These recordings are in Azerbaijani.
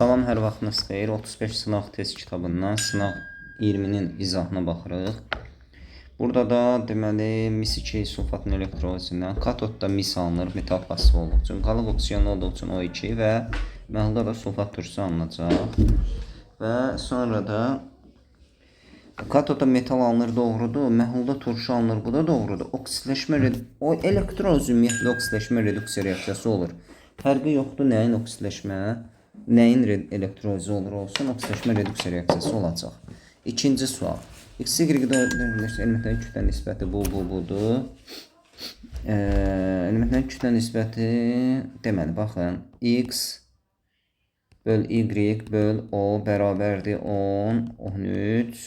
Salam, hər vaxtınız xeyir. 35 sınaq test kitabından sınaq 20-nin izahına baxırıq. Burada da deməli mis 2 sulfatın elektrolizindən katodda mis alınır metal pasiv olduğu üçün, qalıq oksigen olduğu üçün O2 və məhlulda da sulfat turşusu alınacaq. Və sonra da katodda metal alınır, doğrudur. Məhlulda turşu alınır, bu da doğrudur. Oksidləşmə o elektroliz ümumiyyətlə oksidləşmə reduksiya reaksiyası olur. Fərqi yoxdur nəyin oksidləşmə, nəyin elektrolizi olur olsun, oksidləşmə reduksiya reaksiyası olacaq. İkinci sual. X, Y-də elementlərin kütlə nisbəti bu, bu, budur. Elementlərin kütlə nisbəti, deməli, baxın, X böl Y böl O bərabərdir 10, 13.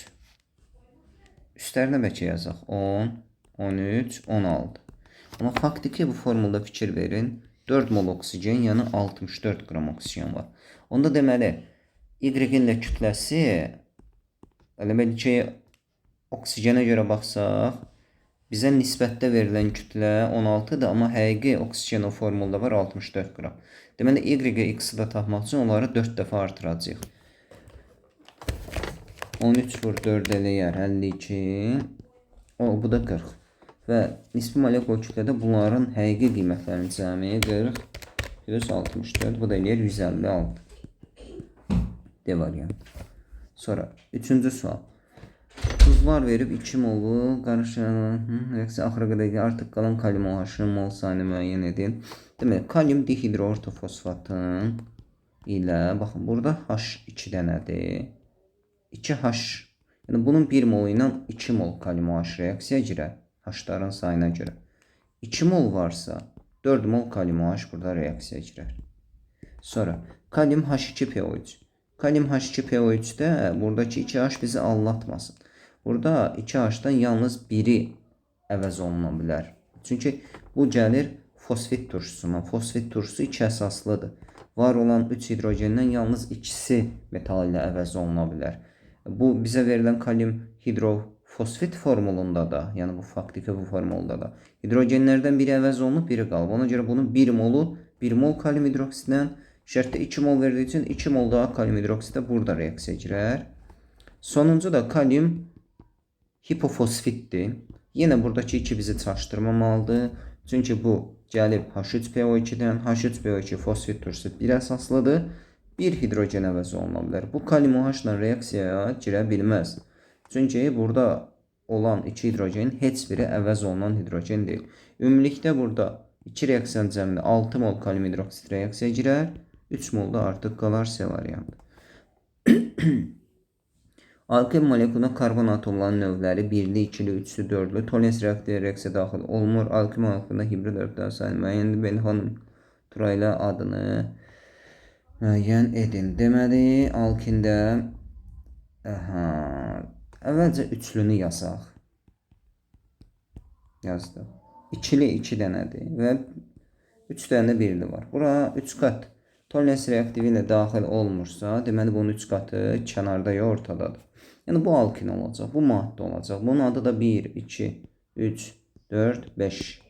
Üstlərinə bəlkə yazaq. 10, 13, 16. Amma faktiki bu formulda fikir verin. 4 mol oksigen, yəni 64 qram oksigen var. Onda deməli, Y-in də kütləsi elə bil ki, oksigenə görə baxsaq, bizə nisbətdə verilən kütlə 16-dır, amma həqiqi oksigen o formulda var 64 qram. Deməli, Y-i X-i də tapmaq üçün onları 4 dəfə artıracağıq. 13 vur 4 eləyər 52. O, bu da 40. Və nisbi molekul kütlədə bunların həqiqi qiymətlərinin cəmi 40 plus 64. Bu da eləyər 156. D variantı. Sonra üçüncü sual. Tuzlar verib 2 molu qarışan reaksiya axıra qədər artıq qalan kalium OH-ın mol sayını müəyyən edin. Deməli, kalium dihidroortofosfatın ilə, baxın, burada H2 dənədir. 2H, yəni bunun 1 molu ilə 2 mol kalium OH reaksiya girər. H-ların sayına görə. 2 mol varsa 4 mol kalium OH burada reaksiya girər. Sonra kalium H2PO3. Kalium H2PO3-də buradakı 2H bizi aldatmasın. Burada 2H-dan yalnız biri əvəz oluna bilər. Çünki bu gəlir fosfit turşusundan. Fosfit turşusu iki əsaslıdır. Var olan 3 hidrogendən yalnız ikisi metal ilə əvəz oluna bilər. Bu bizə verilən kalium hidrofosfit formulunda da, yəni bu faktiki bu formulda da hidrogenlərdən biri əvəz olunub, biri qalıb. Ona görə bunun 1 molu 1 mol kalium hidroksiddən, şərtdə 2 mol verdiyi üçün 2 mol daha kalium hidroksid də burada reaksiya girər. Sonuncu da kalium hipofosfitdir. Yenə buradakı 2 bizi çaşdırmamalıdır. Çünki bu gəlib H3PO2-dən, H3PO2 fosfit turşusu bir əsaslıdır. Bir hidrogen əvəz oluna bilər. Bu kalium OH ilə reaksiyaya girə bilməz. Çünki burada olan 2 hidrogenin heç biri əvəz olunan hidrogen deyil. Ümumilikdə burada 2 reaksiyanın cəmində 6 mol kalium hidroksid reaksiyaya girər. 3 mol da artıq qalar, C variantı. Alken molekulunda karbon atomlarının növləri birli, ikili, üçlü, dördlü. Tollens reaktivi reaksiya daxil olmur. Alken molekulunda hibrid orbital sayını müəyyən edin. Beynəlxalq ilə adını müəyyən edin. Deməli, alkində aha, əvvəlcə üçlünü yazaq. Yazdıq. İkili 2 dənədir və 3 dənə də birli var. Bura 3 qat Tollens reaktivi ilə daxil olmursa, deməli bunun 3 qatı kənarda ya ortadadır. Yəni bu alkin olacaq, bu maddə olacaq. Bunun adı da 1, 2, 3, 4, 5.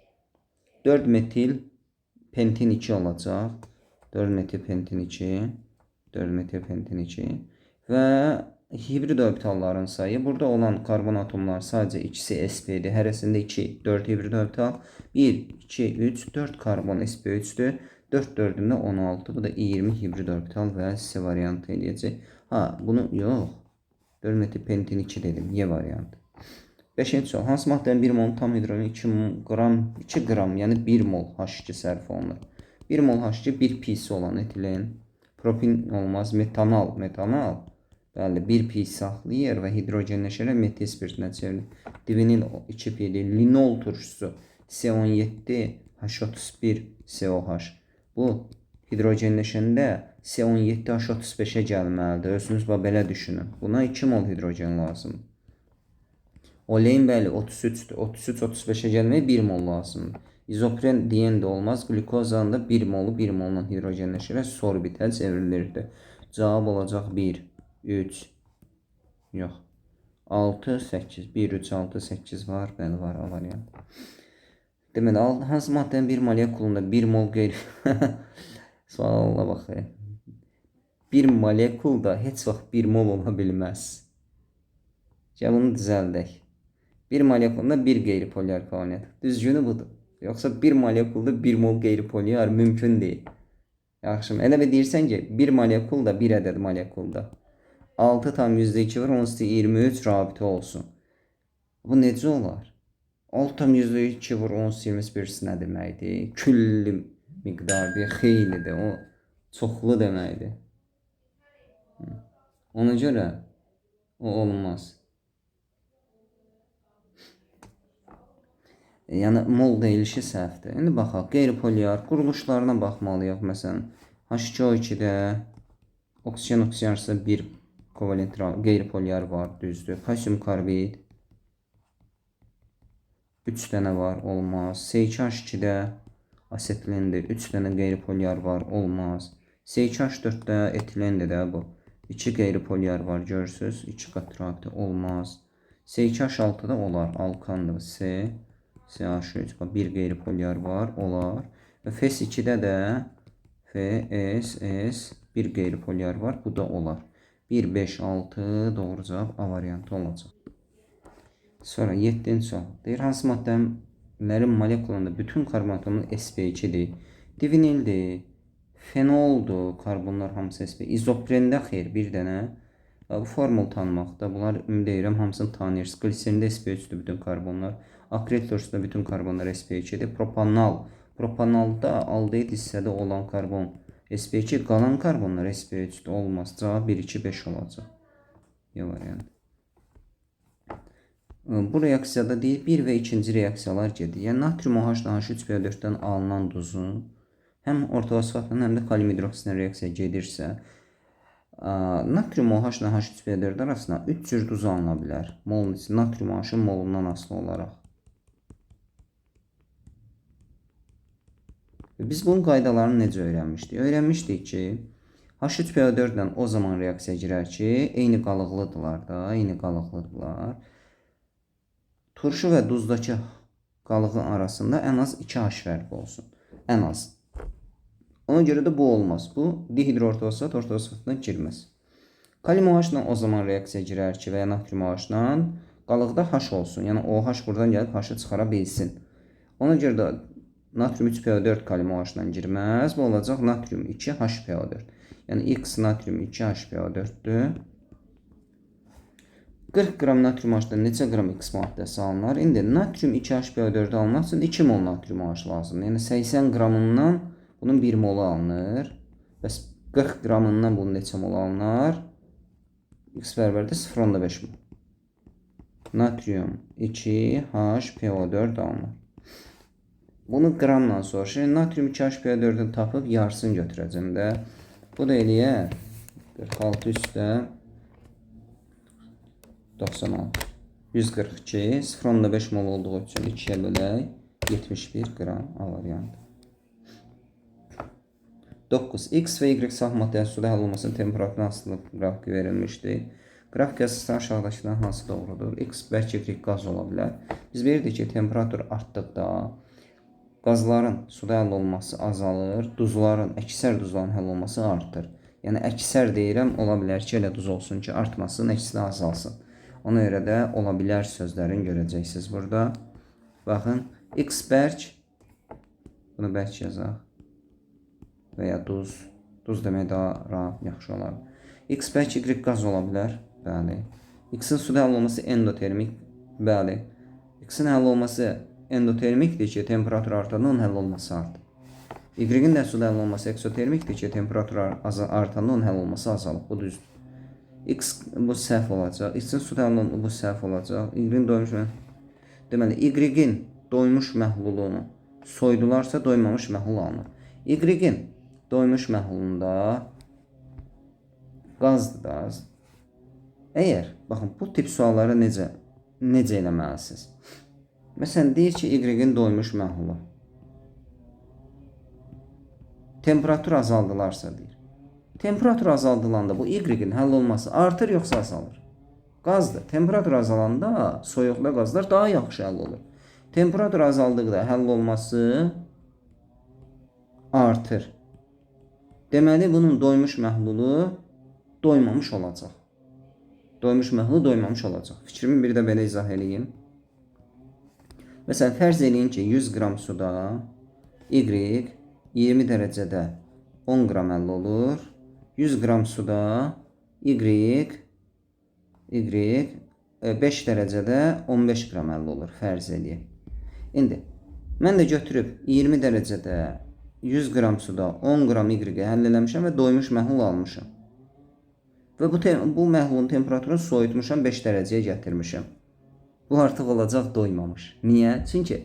4 metil pentin 2 olacaq. 4 metil pentin 2, 4 metil pentin 2 və hibrid orbitalların sayı, burada olan karbon atomlar sadəcə ikisi sp-dir. Hərəsində 2, 4 hibrid orbital. 1, 2, 3, 4 karbon sp3-dür. 4 4-ümdə 16. Bu da 20 hibrid orbital və C variantı eləyəcək. Ha, bunu yox. 4 metil pentin 2 dedim. Y variantı. Beşinci sual. Hansı maddənin 1 mol tam hidrogen 2 qram, 2 qram, yəni 1 mol H2 sərf olunur? 1 mol H2 1 pisi olan etilen. Propin olmaz. Metanal, metanal. Bəli, 1 pi saxlayır və hidrogenləşərək metil spirtinə çevrilir. Divinil 2 pi-dir. Linol turşusu C17 H31 COH. Bu hidrogenləşəndə C17 H35-ə gəlməlidir. Özünüz bax belə düşünün. Buna 2 mol hidrogen lazımdır. Olein, bəli, 33-dür. 33-35-ə gəlməyə 1 mol lazımdır. İzopren deyən də olmaz. Qlükozanın da 1 molu 1 molla hidrogenləşərək sorbitə çevrilirdi. Cavab olacaq 1, 3, yox, 6, 8. 1, 3, 6, 8 var. Bəli, var A variantı. Deməli, hansı maddənin bir molekulunda 1 mol qeyri... Suala bax. Bir molekulda heç vaxt 1 mol ola bilməz. Gəl bunu düzəldək. Bir molekulda bir qeyri-polyar kovalent. Düzgünü budur. Yoxsa bir molekulda 1 mol qeyri-polyar mümkün deyil. Yaxşı, elə bir deyirsən ki, bir molekulda bir ədəd molekulda 6,2 vur 10 23 rabitə olsun. Bu necə olar? 6,2 vur 10 21 nə deməkdir? Külli miqdardır, xeylidir. O çoxlu deməkdir. Ona görə o olmaz. Yəni mol deyilişi səhvdir. İndi baxaq, qeyri-polyar quruluşlarına baxmalıyıq. Məsələn, H2O2-də oksigen oksigen arasında bir kovalent qeyri-polyar var, düzdür. Kalsium karbid 3 dənə var, olmaz. C2H2-də asetilendir, 3 dənə qeyri-polyar var, olmaz. C2H4-də etilendir də bu. 2 qeyri-polyar var, görürsüz. 2 qat rabitə olmaz. C2H6-da olar, alkandır. C, CH3, bax, bir qeyri-polyar var, olar. Və FS2-də də F, S, S, bir qeyri-polyar var, bu da olar. 1, 5, 6 doğru cavab A variantı olacaq. Sonra 7-ci sual. Deyir, hansı maddələrin molekulunda bütün karbon atomu sp2-dir? Divinildir, fenoldur, karbonlar hamısı sp. İzoprende xeyr, bir dənə. Bu formul tanımaqda. Bunlar ümid edirəm, hamısını tanıyırsınız. Gliserində sp3-dür bütün karbonlar. Akril turşusunda bütün karbonlar sp2-dir. Propanal. Propanalda aldehid hissədə olan karbon sp2, qalan karbonlar sp3-dür. Olmaz. Cavab 1, 2, 5 olacaq. Y variantı. Bu reaksiyada deyir 1 və 2-ci reaksiyalar gedir. Yəni natrium OH ilə H3PO4-dən alınan duzun həm ortofosfatla, həm də kalium hidroksидlə reaksiya gedirsə, natrium OH ilə H3PO4 arasında 3 cür duz alına bilər. Molun içi natrium OH-ın molundan asılı olaraq. Biz bunun qaydalarını necə öyrənmişdik? Öyrənmişdik ki, H3PO4 ilə o zaman reaksiya girər ki, eyni qalıqlıdırlar da, eyni qalıqlıdırlar. Turşu və duzdakı qalığın arasında ən az 2 H fərqi olsun. Ən az. Ona görə də bu olmaz. Bu dihidroortofosfat ortofosfatına girməz. Kalium OH ilə o zaman reaksiya girər ki, və ya natrium OH ilə qalıqda H olsun. Yəni OH buradan gəlib H-ı çıxara bilsin. Ona görə də natrium 3PO4 kalium OH ilə girməz. Bu olacaq natrium 2HPO4. Yəni X natrium 2HPO4-dür. 40 qram natrium OH-dan neçə qram X maddəsi alınır? İndi natrium 2HPO4 alınmaq üçün 2 mol natrium OH lazımdır. Yəni 80 qramından bunun 1 molu alınır. Bəs 40 qramından bunun neçə mol alınır? X bərabərdir 0,5 mol. Natrium 2HPO4 alınır. Bunu qramla soruşur. Natrium 2HPO4-ün tapıb yarısını götürəcəm də. Bu da eləyər 46 üstə 96. 142. 0,5 mol olduğu üçün 2-yə bölək 71 qram A variantı. 9. X və Y saf maddənin suda həll olmasının temperaturuna asılı qrafiki verilmişdir. Qrafik əsasında aşağıdakıdan hansı doğrudur? X bəlkə Y qaz ola bilər. Biz bilirdik ki, temperatur artdıqda qazların suda həll olması azalır, duzların, əksər duzların həll olması artır. Yəni əksər deyirəm, ola bilər ki, elə duz olsun ki, artmasın, əksinə azalsın. Ona görə də ola bilər sözlərini görəcəksiniz burada. Baxın, X bərk, bunu bərk yazaq və ya duz. Duz demək daha rahat, yaxşı olar. X bərk, Y qaz ola bilər. Bəli. X-in suda həll olması endotermik. Bəli. X-in həll olması endotermikdir ki, temperatur artanda onun həll olması artır. Y-in də suda həll olması eksotermikdir ki, temperatur artanda onun həll olması azalır. Bu düzdür. X bu səhv olacaq. X-in suda həll olması bu səhv olacaq. Y-in doymuş deməli, Y-in doymuş məhlulunu soydularsa doymamış məhlul alınır. Y-in doymuş məhlulunda qazdır da. Əgər, baxın, bu tip sualları necə eləməlisiniz? Məsələn, deyir ki, Y-in doymuş məhlulu. Temperatur azaldılarsa deyir. Temperatur azaldılanda bu Y-in həll olması artır yoxsa azalır? Qazdır. Temperatur azalanda soyuqda qazlar daha yaxşı həll olur. Temperatur azaldıqda həll olması artır. Deməli, bunun doymuş məhlulu Doymamış olacaq. Doymuş məhlul doymamış olacaq. Fikrimi bir də belə izah eləyim. Məsələn, fərz eləyin ki, 100 qram suda Y 20 dərəcədə 10 qram həll olur. 100 qram suda Y 5 dərəcədə 15 qram həll olur, fərz eləyək. İndi, mən də götürüb 20 dərəcədə 100 qram suda 10 qram Y həll eləmişəm və doymuş məhlul almışam. Və bu məhlulun temperaturunu soyutmuşam, 5 dərəcəyə gətirmişəm. Bu artıq olacaq doymamış. Niyə? Çünki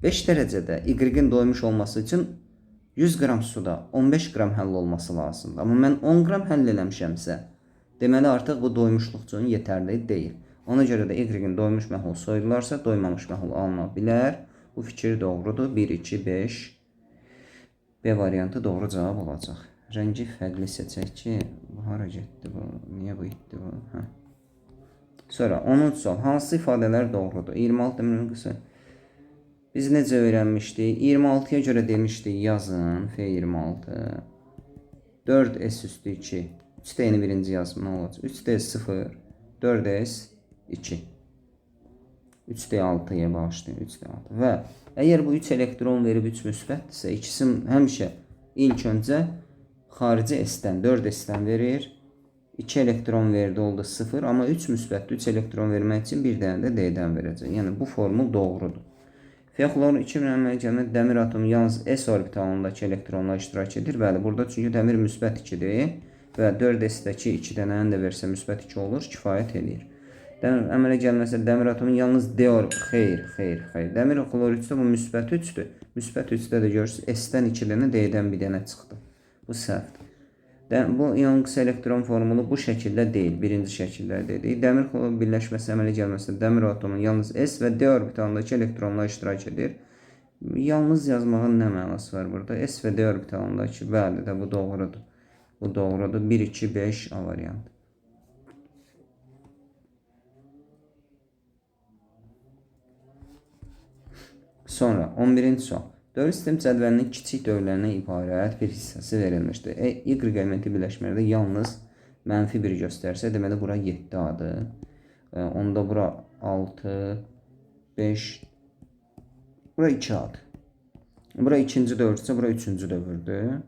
5 dərəcədə Y-in doymuş olması üçün 100 qram suda 15 qram həll olması lazımdır. Amma mən 10 qram həll eləmişəmsə, deməli artıq bu doymuşluq üçün yetərli deyil. Ona görə də Y-in doymuş məhlul soyudularsa, doymamış məhlul alına bilər. Bu fikir doğrudur. 1, 2, 5. B variantı doğru cavab olacaq. Rəngi fərqli seçək ki, bu hara getdi bu? Niyə bu itdi bu? Hə. Sonra 13 sual. Hansı ifadələr doğrudur? 26 dəmirin qısa. Biz necə öyrənmişdik? 26-ya görə demişdik yazın. F26. 4S üstü 2. 3D-ni birinci yazım nə olacaq? 3D 0. 4S 2. 3D6-ya bağışlayın. 3D6. Və əgər bu 3 elektron verib 3 müsbətdirsə, ikisi həmişə ilk öncə xarici S-dən, 4S-dən verir. 2 elektron verdi, oldu 0. Amma 3 müsbətli 3 elektron vermək üçün bir dənə də D-dən verəcək. Yəni bu formul doğrudur. F xlor 2 əmələ gəlmə dəmir atomu yalnız S orbitalındakı elektronla iştirak edir. Bəli, burada çünki dəmir müsbət 2-dir və 4S-dəki 2 dənəni də versə müsbət 2 olur, kifayət eləyir. Əmələ gəlməsə dəmir atomu yalnız D orbital, xeyr, xeyr, xeyr. Dəmir xlor 3-də bu müsbət 3-dür. Müsbət 3-də də görürsünüz S-dən 2 dənə, D-dən 1 dənə çıxdı. Bu səhvdir. Bu ion qısa elektron formulu bu şəkildə deyil. Birinci şəkildə dedik. Dəmir xlor birləşməsi əmələ gəlməsə dəmir atomu yalnız S və D orbitalındakı elektronla iştirak edir. Yalnız yazmağın nə mənası var burada? S və D orbitalındakı, bəli də bu doğrudur. Bu doğrudur. 1, 2, 5 A variantı. Sonra 11-ci sual. Dövr sistem cədvəlinin kiçik dövrlərinə ibarət bir hissəsi verilmişdir. Y elementi birləşmələrdə yalnız mənfi 1 göstərsə, deməli bura 7 adır. Onda bura 6, 5, bura 2 adır. Bura ikinci dövrdürsə, bura üçüncü dövrdür.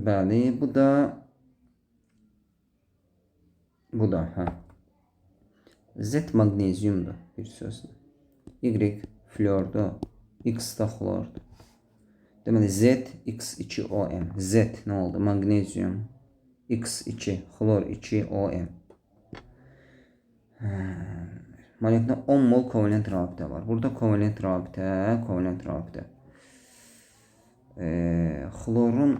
Bəli, bu da, hə. Z maqneziumdur bir sözlə. Y flordur. X da xlordur. Deməli Z X2 OM. Z nə oldu? Maqnezium. X2 xlor 2 OM. Molekulda 10 mol kovalent rabitə var. Burada kovalent rabitə, kovalent rabitə. Xlorun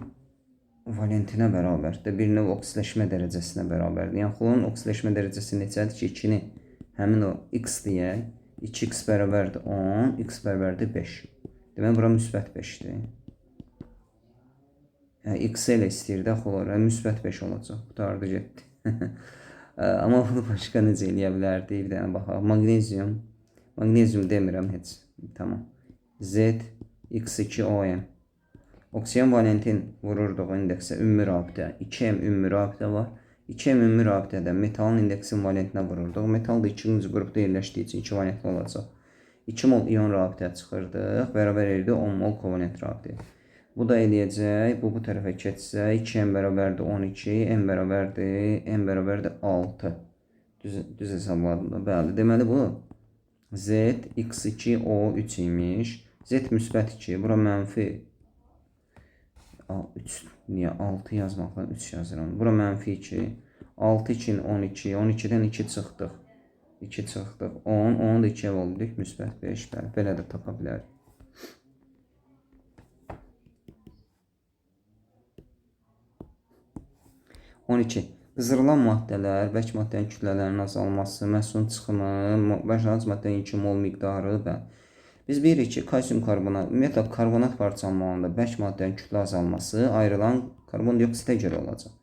valentinə bərabərdir. Bir növ oksiləşmə dərəcəsinə bərabərdir. Yəni xlorun oksiləşmə dərəcəsi neçədir ki, 2-ni həmin o X deyək. 2x bərabərdir 10, x bərabərdir 5. Deməli, bura müsbət 5-dir. Yəni, x elə istəyir də xlor. Yəni, müsbət 5 olacaq. Qutardı, getdi. Amma bunu başqa necə eləyə bilərdik? Bir dənə baxaq. Maqnezium. Maqnezium demirəm heç. Tamam. Z, X2, OM. Oksigen valentin vururduq indeksə. Ümumi rabitə. 2M ümumi rabitə var. 2M ümumi rabitədə metalın indeksin valentinə vururduq. Metal da ikinci qrupda yerləşdiyi üçün 2 valentli olacaq. 2 mol ion rabitə çıxırdıq. Bərabər eləyirdi 10 mol kovalent rabitə. Bu da eləyəcək. Bu tərəfə keçsə 2M bərabərdir 12, M bərabərdir 6. Düz hesabladım da. Bəli. Deməli bu Z X2 O3 imiş. Z müsbət 2. Bura mənfi 3. Niyə 6 yazmaqla 3 yazıram. Bura mənfi 2. 6 2 12. 12-dən 2 çıxdıq. 2 çıxdıq. 10. 10-u da 2-yə böldük. Müsbət 5. Bəli, belə də tapa bilərik. 12. Qızdırılan maddələr, bərk maddənin kütlələrinin azalması, məhsulun çıxımı, başlanğıc maddənin 2 mol miqdarı və biz bilirik ki, kalsium karbonat, ümumiyyətlə karbonat parçalanmalarında bərk maddənin kütlə azalması ayrılan karbondioksidə görə olacaq.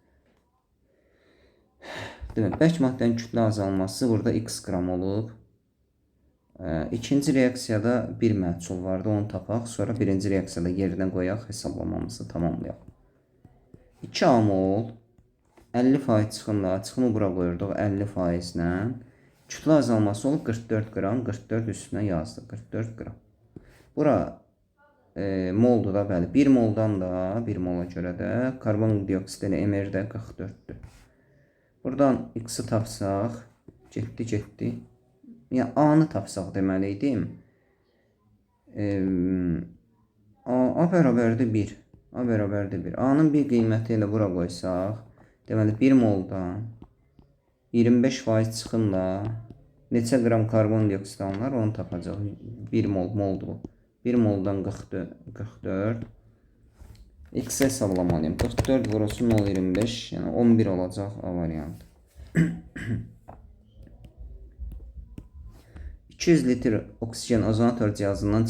Demək, bərk maddənin kütlə azalması burada x qram olub. İkinci reaksiyada bir məhsul vardı, onu tapaq. Sonra birinci reaksiyada yerinə qoyaq, hesablamamızı tamamlayaq. 2 A mol 50% çıxımla, çıxımı bura qoyurduq 50% ilə. Kütlə azalması olub 44 qram, 44 üstünə yazdıq, 44 qram. Bura moldur da, bəli, 1 moldan da, 1 mola görə də karbon dioksid ilə MR də 44-dür. Buradan X-i tapsaq, getdi. Yəni, A-nı tapsaq deməli idim. A bərabərdir 1. A bərabərdir 1. A-nın bir qiyməti ilə bura qoysaq, deməli 1 moldan 25% çıxımla neçə qram karbon dioksid alınır, onu tapacaq. 1 mol, moldur bu. 1 moldan 44. X hesablamalıyım. 44 vurulsun 0,25, yəni 11 olacaq A variantı. 200 litr oksigen ozonator cihazından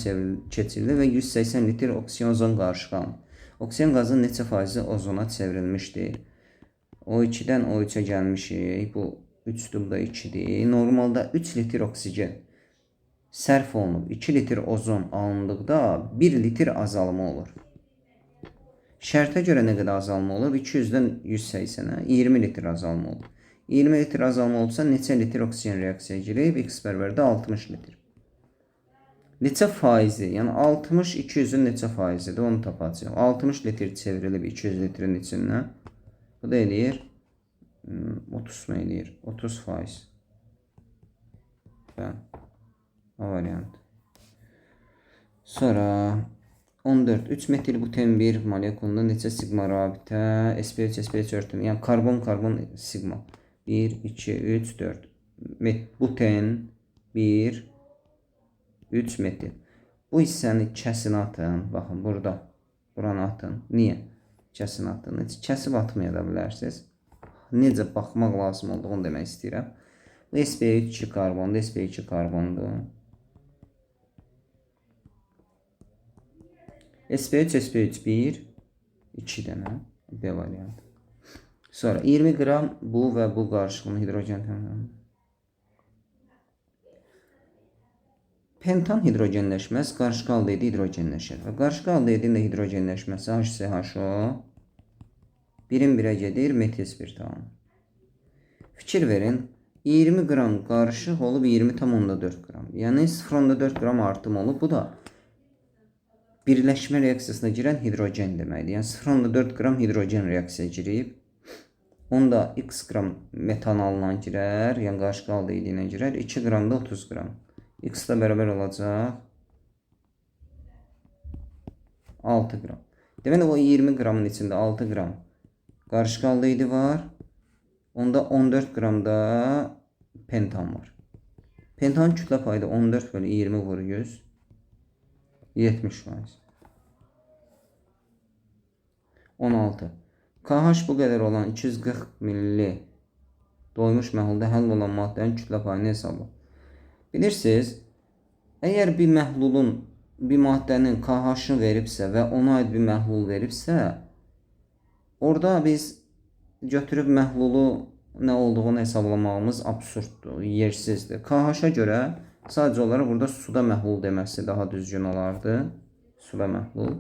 keçirilir və 180 litr oksigen ozon qarışığı alınır. Oksigen qazının neçə faizi ozona çevrilmişdir? O2-dən O3-ə gəlmişik. Bu 3-dür, bu da 2-dir. Normalda 3 litr oksigen sərf olunub. 2 litr ozon alındıqda 1 litr azalma olur. Şərtə görə nə qədər azalma olur? 200-dən 180-ə 20 litr azalma olur. 20 litr azalma olubsa neçə litr oksigen reaksiyaya girib? X bərabərdir 60 litr. Neçə faizi? Yəni 60 200-ün neçə faizidir? Onu tapacağıq. 60 litr çevrilib 200 litrin içindən. Bu da eləyir 30 mu eləyir? 30 faiz. Bəli. A variantı. Sonra 14. 3 metil buten 1 molekulunda neçə sigma rabitə? sp3, sp3 örtüm. Yəni karbon, karbon, sigma. 1, 2, 3, 4. Buten 1, 3 metil. Bu hissəni kəsin atın. Baxın burada. Buranı atın. Niyə? Kəsin atın. Heç kəsib atmaya da bilərsiniz. Necə baxmaq lazım olduğunu demək istəyirəm. Bu sp3 karbondur, sp2 karbondur. sp3, sp3 1, 2 dənə B variantı. Sonra 20 qram bu və bu qarışığının hidrogen pentan hidrogenləşməz, qarışıq aldehidi hidrogenləşər. Və qarışıq aldehidin də hidrogenləşməsi HCHO birin birə gedir, metil spirt alınır. Fikir verin, 20 qram qarışıq olub 20,4 qram. Yəni 0,4 qram artım olub. Bu da birləşmə reaksiyasına girən hidrogen deməkdir. Yəni 0,4 qram hidrogen reaksiyaya girib. Onda x qram metanalla girər, yəni qarışıq aldehidi ilə girər. 2 qram da 30 qram. X da bərabər olacaq 6 qram. Deməli o 20 qramın içində 6 qram qarışıq aldehidi var. Onda 14 qram da pentan var. Pentan kütlə payı da 14 bölü 20 vur 100. 70%. 16. KH bu qədər olan 240 milli doymuş məhlulda həll olan maddənin kütlə payını hesabla. Bilirsiniz, əgər bir məhlulun, bir maddənin KH-ını veribsə və ona aid bir məhlul veribsə, orada biz götürüb məhlulu nə olduğunu hesablamağımız absurddur, yersizdir. KH-a görə sadəcə olaraq burada suda məhlul deməsi daha düzgün olardı. Suda məhlul.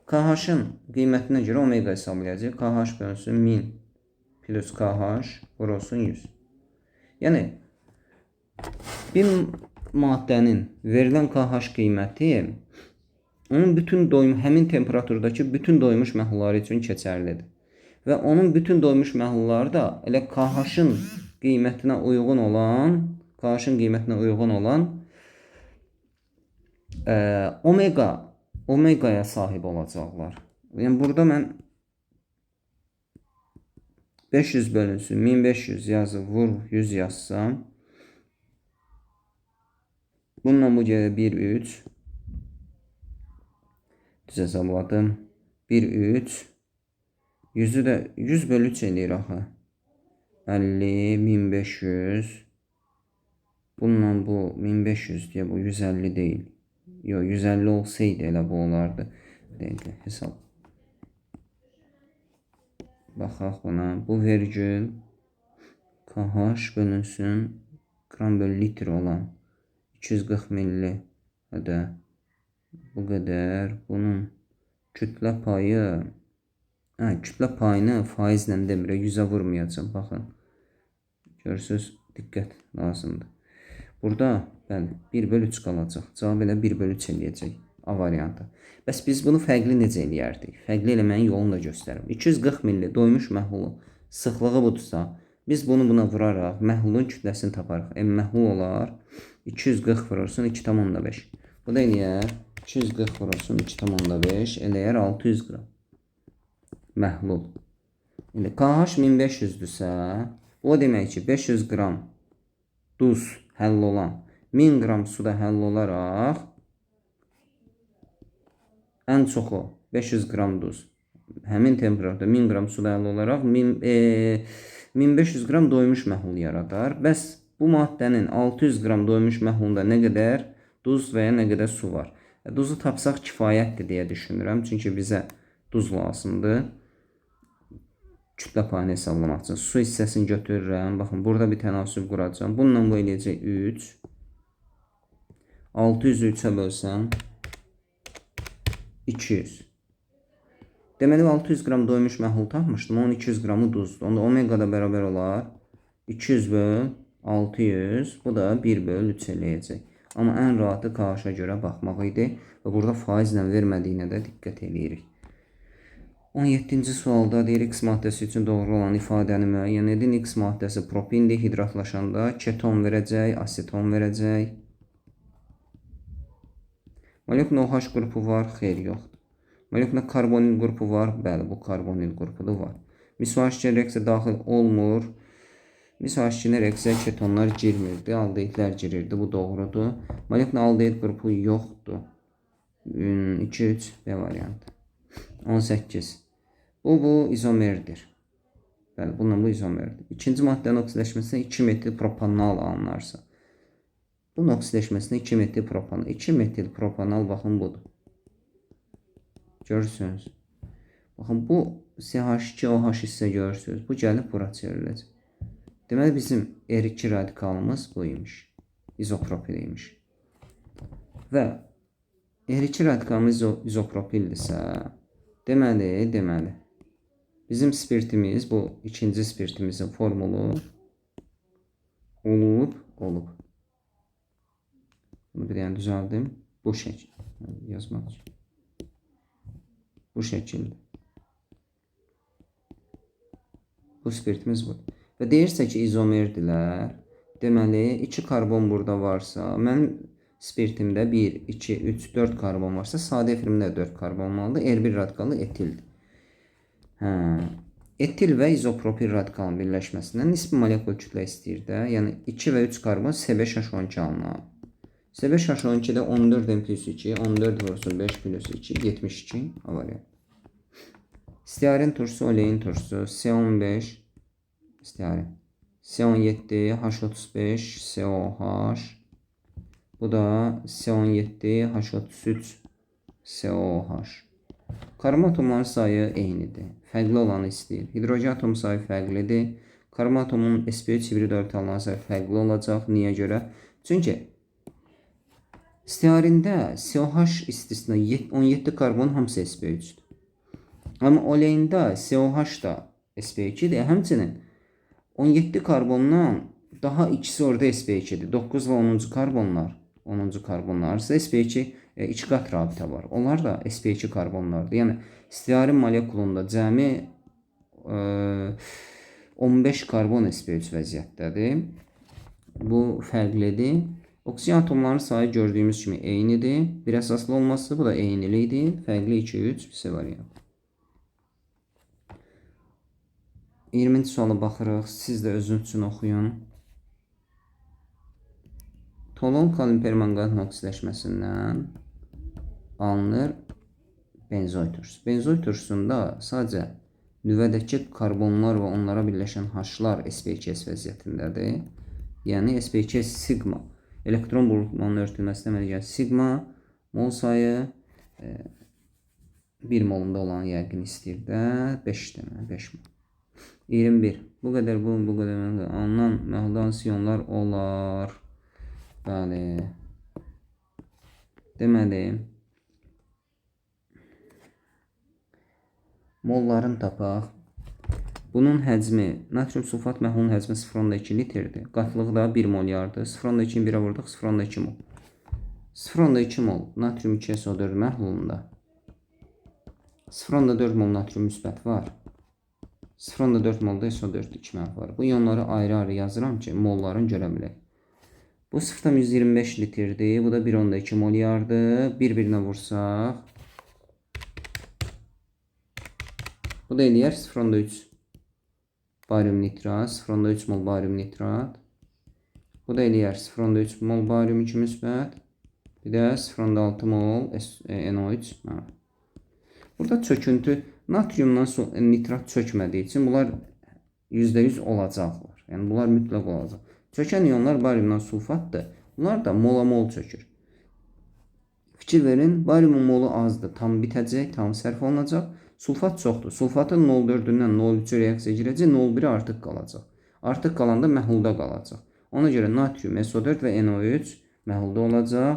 KH-ın qiymətinə görə omega hesablayacağıq. KH bölünsün 1000 plus KH vurulsun 100. Yəni bir maddənin verilən KH qiyməti onun bütün doyum, həmin temperaturdakı bütün doymuş məhlulları üçün keçərlidir. Və onun bütün doymuş məhlulları da elə KH-ın qiymətinə uyğun olan, KH-ın qiymətinə uyğun olan omegaya sahib olacaqlar. Yəni burada mən 500 bölünsün 1500 yazıb vur 100 yazsam, bununla bu gəlir 1 3. Düz hesabladım. 1 3. 100-ü də 100 bölü 3 eləyir axı. 50 1500. Bununla bu 1500 deyə bu 150 deyil. Yox, 150 olsaydı elə bu olardı. Bir dəqiqə hesab. Baxaq buna. Bu vergül KH bölünsün qram bölü litr olan 240 milli də bu qədər. Bunun kütlə payı Hə, kütlə payını faizlə demirəm, 100-ə vurmayacağam. Baxın. Görürsünüz, diqqət lazımdır. Burada, bəli, 1 bölü 3 qalacaq. Cavab elə 1 bölü 3 eləyəcək. A variantı. Bəs biz bunu fərqli necə eləyərdik? Fərqli eləməyin yolunu da göstərim. 240 milli doymuş məhlulu sıxlığı budursa, biz bunu buna vuraraq məhlulun kütləsini taparıq. Məhlul olar 240 vurursun 2,5. Bu da eləyər 240 vurursun 2,5 eləyər 600 qram məhlul. İndi KH 1500-dürsə, o demək ki 500 qram duz həll olan 1000 qram suda həll olaraq ən çoxu 500 qram duz həmin temperaturda 1000 qram suda həll olaraq 1500 qram doymuş məhlul yaradar. Bəs bu maddənin 600 qram doymuş məhlulunda nə qədər duz və ya nə qədər su var? Duzu tapsaq kifayətdir deyə düşünürəm. Çünki bizə duz lazımdır. Kütlə payını hesablamaq üçün. Su hissəsini götürürəm. Baxın, burada bir tənasüb quracağam. Bununla bu eləyəcək 3. 600-ü 3-ə bölsəm 200. Deməli 600 qram doymuş məhlul tapmışdım. Onun 200 qramı duzdur. Onda omega da bərabər olar. 200 böl 600. Bu da 1 böl 3 eləyəcək. Amma ən rahatı KH-a görə baxmaq idi. Və burada faizlə vermədiyinə də diqqət eləyirik. 17-ci sualda deyir X maddəsi üçün doğru olan ifadəni müəyyən edin. X maddəsi propindir. Hidratlaşanda keton verəcək, aseton verəcək. Molekulda OH qrupu var? Xeyr, yoxdur. Molekulda karbonil qrupu var? Bəli, bu karbonil qrupu da var. Mis OH reaksiya daxil olmur. Mis OH reaksiya ketonlar girmirdi, aldehidlər girirdi. Bu doğrudur. Molekulda aldehid qrupu yoxdur. 2, 3 B variantı. 18. Bu izomerdir. Bəli, bununla bu izomerdir. İkinci maddənin oksidləşməsinə 2 metil propanal alınarsa. Bunun oksidləşməsinə 2 metil propanal. 2 metil propanal baxın budur. Görürsünüz. Baxın bu CH2OH hissə görürsünüz. Bu gəlib bura çevriləcək. Deməli bizim R2 radikalımız bu imiş. İzopropil imiş. Və R2 radikalımız izopropildirsə, deməli bizim spirtimiz, bu ikinci spirtimizin formulu olub. Bunu bir dənə düzəldim. Bu şəkil yazmaq üçün. Bu şəkildə. Bu spirtimiz budur. Və deyirsə ki, izomerdirlər. Deməli, 2 karbon burada varsa, mənim spirtimdə 1, 2, 3, 4 karbon varsa, sadə efirimdə 4 karbon olmalıdır. R1 radikalı etildir. Hə. Etil və izopropil radikalın birləşməsindən nisbi molekul kütlə istəyir də. Yəni 2 və 3 karbon C5H12 alınar. C5H12-də 14 M plus 2, 14 vursun 5 plus 2, 72 A variantı. Stearin turşusu, olein turşusu, C15 stearin, C17 H35 COH. Bu da C17 H33 COH. Karbon atomların sayı eynidir. Fərqli olanı istəyir. Hidrogen atom sayı fərqlidir. Karbon atomunun sp3 hibrid orbitalların sayı fərqli olacaq. Niyə görə? Çünki stearində COH istisna 17 karbon hamısı sp3-dür. Amma oleində COH da sp2-dir. Həmçinin 17 karbondan daha ikisi orada sp2-dir. 9 və 10-cu karbonlar, 10-cu karbonlar arasında sp2 iki qat rabitə var. Onlar da sp2 karbonlardır. Yəni stearin molekulunda cəmi 15 karbon sp3 vəziyyətdədir. Bu fərqlidir. Oksigen atomlarının sayı gördüyümüz kimi eynidir. Bir əsaslı olması bu da eynilikdir. Fərqli 2, 3 C variantı. 20-ci suala baxırıq. Siz də özünüz üçün oxuyun. Tolol kalium permanqanat oksidləşməsindən alınır benzoy turşusu. Benzoy turşusunda sadəcə nüvədəki karbonlar və onlara birləşən H-lar sp2s vəziyyətindədir. Yəni sp2s sigma elektron buludlarının örtülməsinə əmələ gələn sigma mol sayı 1 molunda olan yəqin istəyir də 5 deməli 5 mol. 21. Bu qədər bu qədər alınan məhlulda hansı iyonlar olar? Bəli. Deməli Molların tapaq. Bunun həcmi, natrium sulfat məhlulunun həcmi 0,2 litrdir. Qatlığı da 1 molyardır. 0,2-ni 1-ə vurduq, 0,2 mol. 0,2 mol natrium 2SO4 məhlulunda 0,4 mol natrium müsbət var. 0,4 mol da SO4 2 mənfi var. Bu ionları ayrı-ayrı yazıram ki, molların görə bilək. Bu 0,125 litrdir. Bu da 1,2 molyardır. Bir-birinə vursaq. Bu da eləyər 0,3 barium nitrat, 0,3 mol barium nitrat. Bu da eləyər 0,3 mol barium 2 müsbət. Bir də 0,6 mol NO3 mənfi. Burada çöküntü natriumdan nitrat çökmədiyi üçün bunlar %100 olacaqlar. Yəni bunlar mütləq olacaq. Çökən ionlar bariumdan sulfatdır. Bunlar da mola mol çökür. Fikir verin, bariumun molu azdır. Tam bitəcək, tam sərf olunacaq. Sulfat çoxdur. Sulfatın 0,4-ündən 0,3-ü reaksiya girəcək, 0,1-i artıq qalacaq. Artıq qalanda məhlulda qalacaq. Ona görə natrium SO4 və NO3 məhlulda olacaq.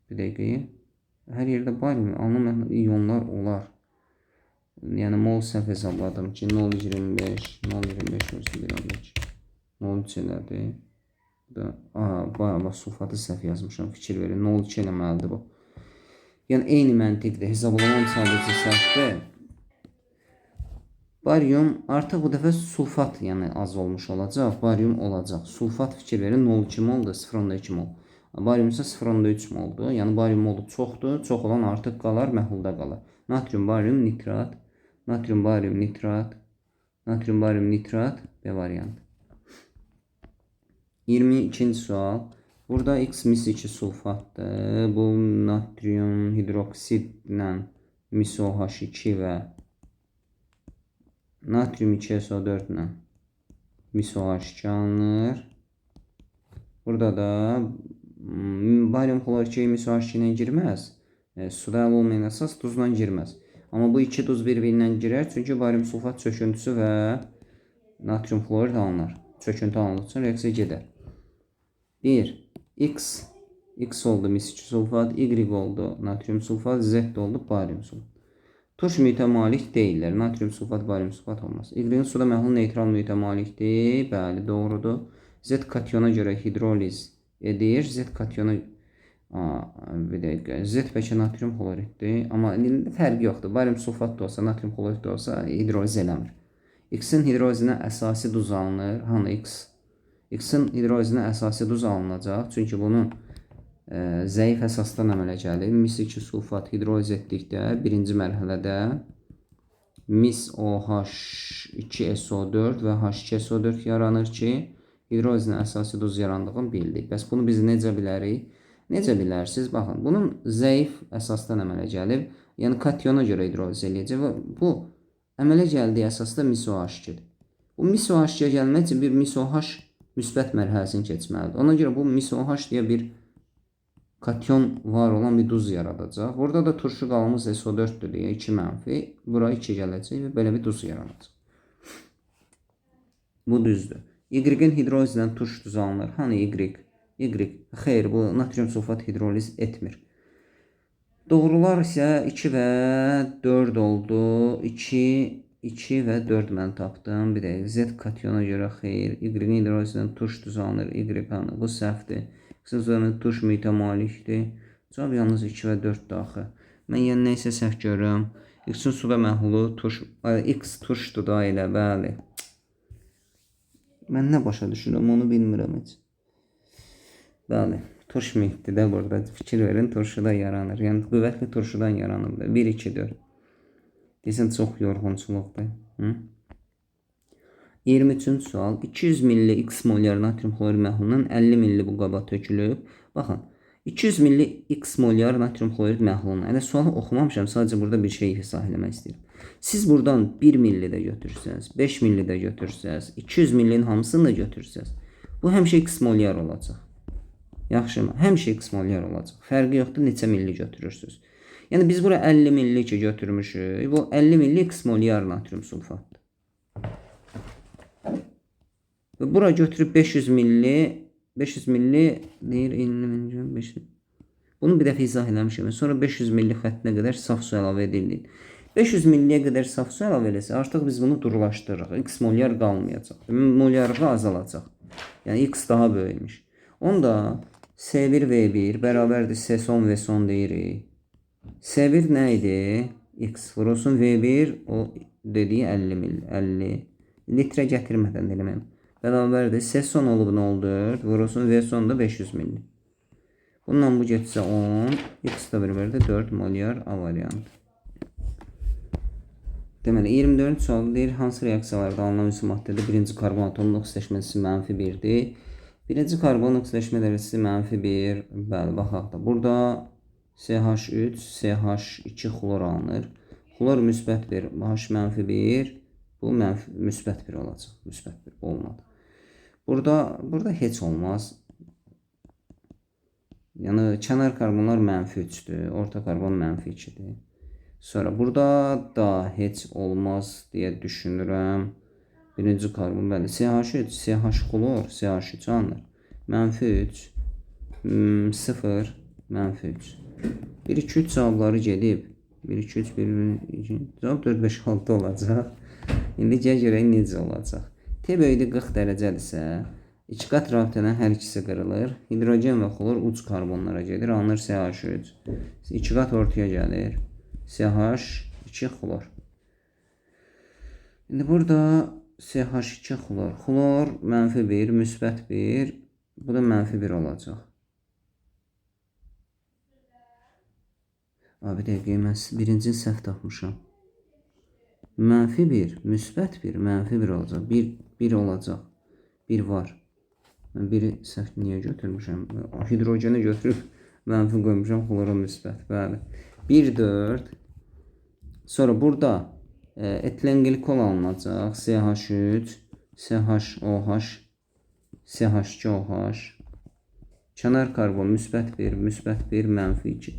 Bir dəqiqə. Hər yerdə barium alınan ionlar olar. Yəni mol səhv hesabladım ki, 0,25, 0,25 olsun 1,12. 0,3 elədi. Bu da, bax, sulfatı səhv yazmışam. Fikir verin, 0,2 eləməlidir bu. Yəni eyni məntiqdir. Hesablamam sadəcə səhvdir. Barium artıq bu dəfə sulfat, yəni az olmuş olacaq. Barium olacaq. Sulfat fikir verin 0,2 moldur, 0,2 mol. Barium isə 0,3 moldur. Yəni barium molu çoxdur. Çox olan artıq qalar, məhlulda qalar. Natrium barium nitrat, natrium barium nitrat, natrium barium nitrat B variantı. 22-ci sual. Burada X mis 2 sulfatdır. Bu natrium hidroksidlə mis OH2 və natrium 2SO4 ilə mis OH2 alınır. Burada da barium xlor 2 mis OH2 ilə girməz. Suda əl olmayan əsas duzla girməz. Amma bu iki duz bir-birindən girər. Çünki barium sulfat çöküntüsü və natrium xlorid alınır. Çöküntü alındığı üçün reaksiya gedər. 1. X. X oldu mis 2 sulfat, Y oldu natrium sulfat, Z oldu barium sulfat. Turş mühitə malik deyillər. Natrium sulfat, barium sulfat olmaz. Y-in suda məhlul neytral mühitə malikdir. Bəli, doğrudur. Z katyona görə hidroliz edir. Z katyona bir dəqiqə. Z bəlkə natrium xloriddir. Amma fərqi yoxdur. Barium sulfat da olsa, natrium xlorid də olsa hidroliz eləmir. X-in hidrolizinə əsasi duz alınır. Hanı X? X-in hidrolizinə əsasi duz alınacaq. Çünki bunun zəif əsasdan əmələ gəlir. Mis 2 sulfat hidroliz etdikdə birinci mərhələdə mis OH2SO4 və H2SO4 yaranır ki, hidrolizinə əsasi duz yarandığını bildik. Bəs bunu biz necə bilərik? Necə bilərsiniz? Baxın, bunun zəif əsasdan əmələ gəlib. Yəni katyona görə hidroliz eləyəcək və bu əmələ gəldiyi əsasda mis OH2-dir. Bu mis OH2-yə gəlmək üçün bir mis OH müsbət mərhələsini keçməlidir. Ona görə bu mis OH deyə bir katyon var olan bir duz yaradacaq. Burada da turşu qalımız SO4-dür deyə 2 mənfi. Bura 2 gələcək və belə bir duz yaranacaq. Bu düzdür. Y-in hidrolizlə turş duzu alınır. Hani Y? Y. Xeyr, bu natrium sulfat hidroliz etmir. Doğrular isə 2 və 4 oldu. 2, 2 və 4 mən tapdım. Bir dəqiqə. Z katyona görə xeyr. Y-in hidrolizlə turş duzu alınır. Y hanı? Bu səhvdir. X-in üzərində turş mühitə malikdir. Cavab yalnız 2 və 4-dür axı. Mən yəni nə isə səhv görürəm. X-in suda məhlulu turş, X turşdur da elə, bəli. Mən nə başa düşürəm, onu bilmirəm heç. Bəli, turş mühitdir də burada. Fikir verin, turşuda yaranır. Yəni qüvvətli turşudan yaranır. 1, 2, 4. Deyəsən çox yorğunçuluqdur. Hı? 23-cü sual. 200 milli X molyar natrium xlorid məhlulundan 50 milli bu qaba tökülüb. Baxın, 200 milli X molyar natrium xlorid məhlulundan. Hələ sualı oxumamışam, sadəcə burada bir şey izah eləmək istəyirəm. Siz buradan 1 milli də götürsəniz, 5 milli də götürsəniz, 200 millinin hamısını da götürsəniz, bu həmişə X molyar olacaq. Yaxşımı? Həmişə X molyar olacaq. Fərqi yoxdur neçə milli götürürsünüz. Yəni biz bura 50 milli ki götürmüşük. Bu 50 milli X molyar natrium sulfatdır. Və bura götürüb 500 milli, 500 milli deyir 50 milli, 500. Bunu bir dəfə izah eləmişəm. Sonra 500 milli xəttinə qədər saf su əlavə edilir. 500 milliyə qədər saf su əlavə eləsə, artıq biz bunu durulaşdırırıq. X molyar qalmayacaq. Molyarlığı azalacaq. Yəni X daha böyükmüş. Onda S1 V1 bərabərdir S son V son deyirik. S1 nə idi? X vurulsun V1 o dediyi 50 milli, 50 litrə gətirmədən eləməyim. Bərabərdir S son olub 0,4 vurulsun V son da 500 milli. Bundan bu getsə 10, X da bərabərdir 4 molyar A variantı. Deməli 24-cü sual deyir hansı reaksiyalarda alınan üç maddədə birinci karbon atomunun oksidaşması mənfi 1-dir. Birinci karbon oksidaşma dərəcəsi mənfi 1. Bəli, baxaq da. Burada CH3, CH2 xlor alınır. Xlor müsbət 1, H mənfi 1. Bu mənfi, müsbət 1 olacaq. Müsbət 1 olmadı. Burada heç olmaz. Yəni kənar karbonlar mənfi 3-dür, orta karbon mənfi 2-dir. Sonra burada da heç olmaz deyə düşünürəm. Birinci karbon, bəli, CH3, CH xlor, CH3 alınır. Mənfi 3, 0, mənfi 3. 1, 2, 3 cavabları gedib. 1, 2, 3, 1, 2, cavab 4, 5, 6 olacaq. İndi gəl görək necə olacaq. T böyüdü 40 dərəcədirsə, iki qat rabitədən hər ikisi qırılır. Hidrogen və xlor uc karbonlara gedir. Alınır CH3. İki qat ortaya gəlir. CH2 xlor. İndi burada CH2 xlor. Xlor mənfi 1, müsbət 1. Bu da mənfi 1 olacaq. Abi, bir dəqiqə, mən birincini səhv tapmışam. Mənfi 1, müsbət 1, mənfi 1 olacaq. 1, 1 olacaq. 1 var. Mən biri səhv niyə götürmüşəm? Hidrogeni götürüb mənfi qoymuşam, xlora müsbət. Bəli. 1, 4. Sonra burada etilenglikol alınacaq. CH3, CHOH, CH2OH. Kənar karbon müsbət 1, müsbət 1, mənfi 2.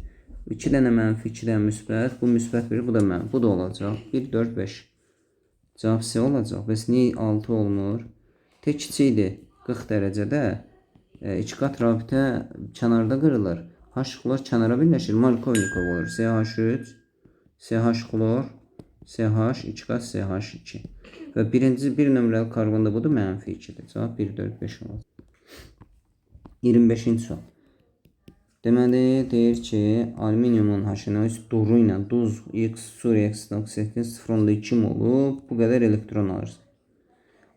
2 dənə mənfi, 2 dənə müsbət. Bu müsbət 1, bu da mənfi. Bu da olacaq. 1, 4, 5. Cavab C olacaq. Bəs niyə 6 olmur? T kiçikdir. 40 dərəcədə iki qat rabitə kənarda qırılır. H xlor kənara birləşir. Markovnikov olur. CH3, CH xlor, CH, 2 qat CH2. Və birinci bir nömrəli karbonda budur, mənfi 2-dir. Cavab 1, 4, 5 olacaq. 25-ci sual. Deməli, deyir ki, alüminiumun HNO3 duru ilə duz X su reaksiyasının oksidləşdiricisi 0,2 molu bu qədər elektron alır.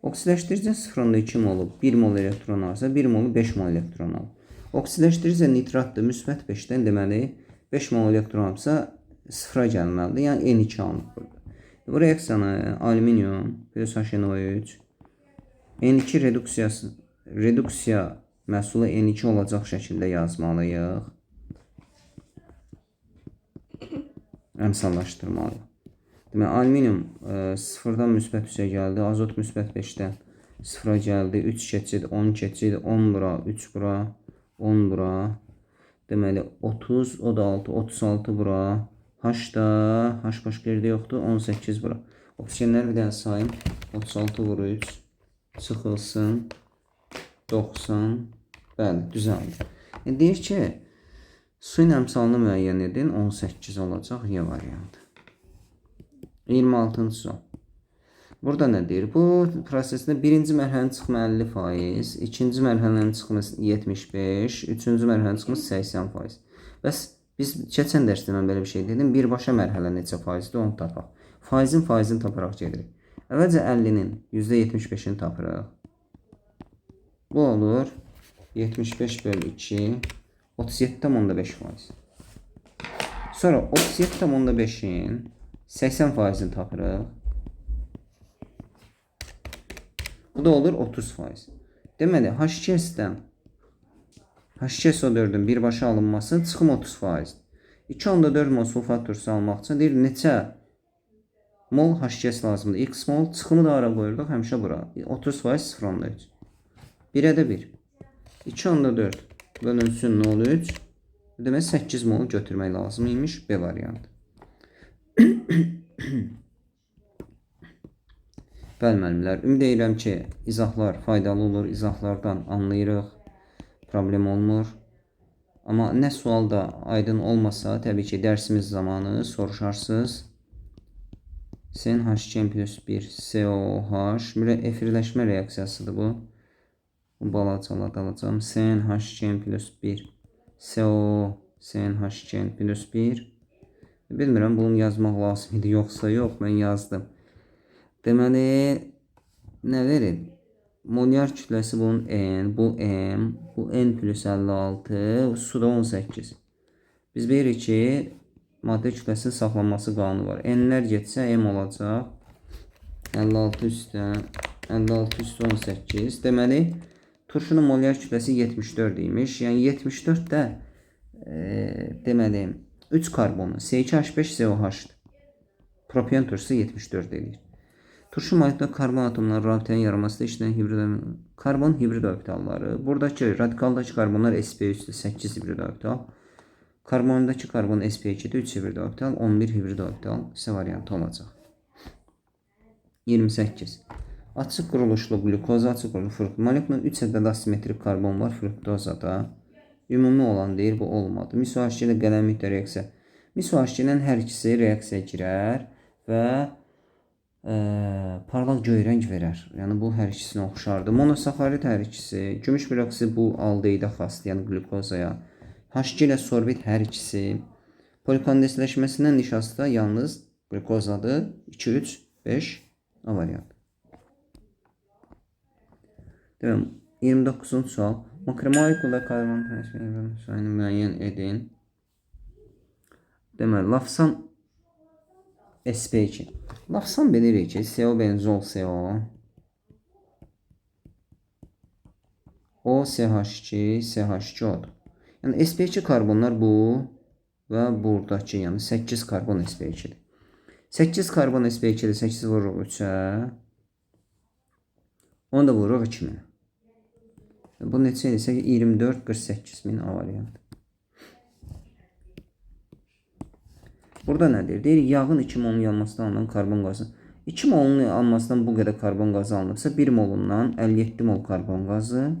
Oksidləşdirici 0,2 molu 1 mol elektron alırsa, 1 molu 5 mol elektron alır. Oksidləşdirici nitratdır, müsbət 5-dən deməli 5 mol elektron alıbsa 0-a gəlməlidir. Yəni N2 alınıb burada. Bu reaksiyanı alüminium plus HNO3 N2 reduksiya məhsulu N2 olacaq şəkildə yazmalıyıq. Əmsallaşdırmalıyıq. Deməli, alüminium 0-dan müsbət 3-ə gəldi, azot müsbət 5-dən 0-a gəldi, 3 keçid, 10 keçid, 10 bura, 3 bura, 10 bura. Deməli, 30, o da 6, 36 bura. H da, H başqa yerdə yoxdur, 18 bura. Oksigenləri bir dənə sayım. 36 vur 3, çıxılsın, 90, bəli, düzəldi. Deyir ki, suyun əmsalını müəyyən edin, 18 olacaq, Y variantı. 26-cı sual. Burada nə deyir? Bu prosesində birinci mərhələnin çıxımı 50%, ikinci mərhələnin çıxımı 75, üçüncü mərhələnin çıxımı 80%. Bəs biz keçən dərsdə mən belə bir şey dedim. Birbaşa mərhələ neçə faizdir, onu tapaq. Faizin faizini taparaq gedirik. Əvvəlcə 50-nin %75-ini tapırıq. Bu olur 75 bölü 2, 37,5%. Sonra 37,5-in 80%-ni tapırıq. Bu da olur 30%. Deməli, H2S-dən H2SO4-ün birbaşa alınması çıxım 30%. 2,4 mol sulfat turşusu almaq üçün deyir neçə mol H2S lazımdır? X mol çıxımı da ara qoyurduq həmişə bura. 30% 0,3. 1-ə də 1. 2,4 bölünsün 0,3. Demək 8 mol götürmək lazım imiş B variantı. Bəli müəllimlər, ümid edirəm ki, izahlar faydalı olur. İzahlardan anlayırıq. Problem olmur. Amma nə sual da aydın olmasa, təbii ki, dərsimiz zamanı soruşarsınız. CnH2n plus 1 COOH efirləşmə reaksiyasıdır bu. Bu balacalar alacağım. CnH2n plus 1 CO CnH2n plus 1. Bilmirəm, bunu yazmaq lazım idi, yoxsa yox, mən yazdım. Deməli, nə verir? Molyar kütləsi bunun N, bu M, bu N plus 56, su da 18. Biz bilirik ki, maddə kütləsinin saxlanması qanunu var. N-lər getsə M olacaq. 56 üstə 56 üstə 18. Deməli, turşunun molyar kütləsi 74 imiş. Yəni 74 də deməli 3 karbonlu C2H5COH-dır. Propion turşusu 74 eləyir. Turşu molekulunda karbon atomları rabitənin yaranmasında işləyən hibrid karbon hibrid orbitalları. Buradakı radikaldakı karbonlar sp3-dür, 8 hibrid orbital. Karbondakı karbon sp2-də 3 hibrid orbital, 11 hibrid orbital C variantı olacaq. 28. Açıq quruluşlu qlükoza, açıq quruluşlu fruktoz. Molekulunda 3 ədəd asimetrik karbon var fruktozada. Ümumi olan deyir, bu olmadı. MiSO-H2 ilə qələmliklə reaksiya. MiSO-H2 ilə hər ikisi reaksiyaya girər və parlaq göy rəng verər. Yəni bu hər ikisinə oxşardır. Monosaxarid hər ikisi, gümüş peroksidi bu aldehidə xasdır, yəni qlükozaya. H2 ilə sorbit hər ikisi. Polikondensləşməsindən nişasta yalnız qlükozadır. 2, 3, 5 A variantı. Demək, 29-cu sual. Makromolekulda karbon sayını müəyyən edin. Deməli, lafsan sp2. Lafsan bilirik ki, CO benzol CO, O CH2, CH2O-dur. Yəni sp2 karbonlar bu və buradakı, yəni 8 karbon sp2-dir. 8 karbon sp2-dir, 8 vururuq 3-ə. Onu da vururuq 2000-ə. Bu neçə edirsə 24, 48 min A variantı. Burada nə deyir? Deyir, yağın 2 molun yanmasından alınan karbon qazı. 2 molun almasından bu qədər karbon qazı alınıbsa, 1 molundan 57 mol karbon qazı,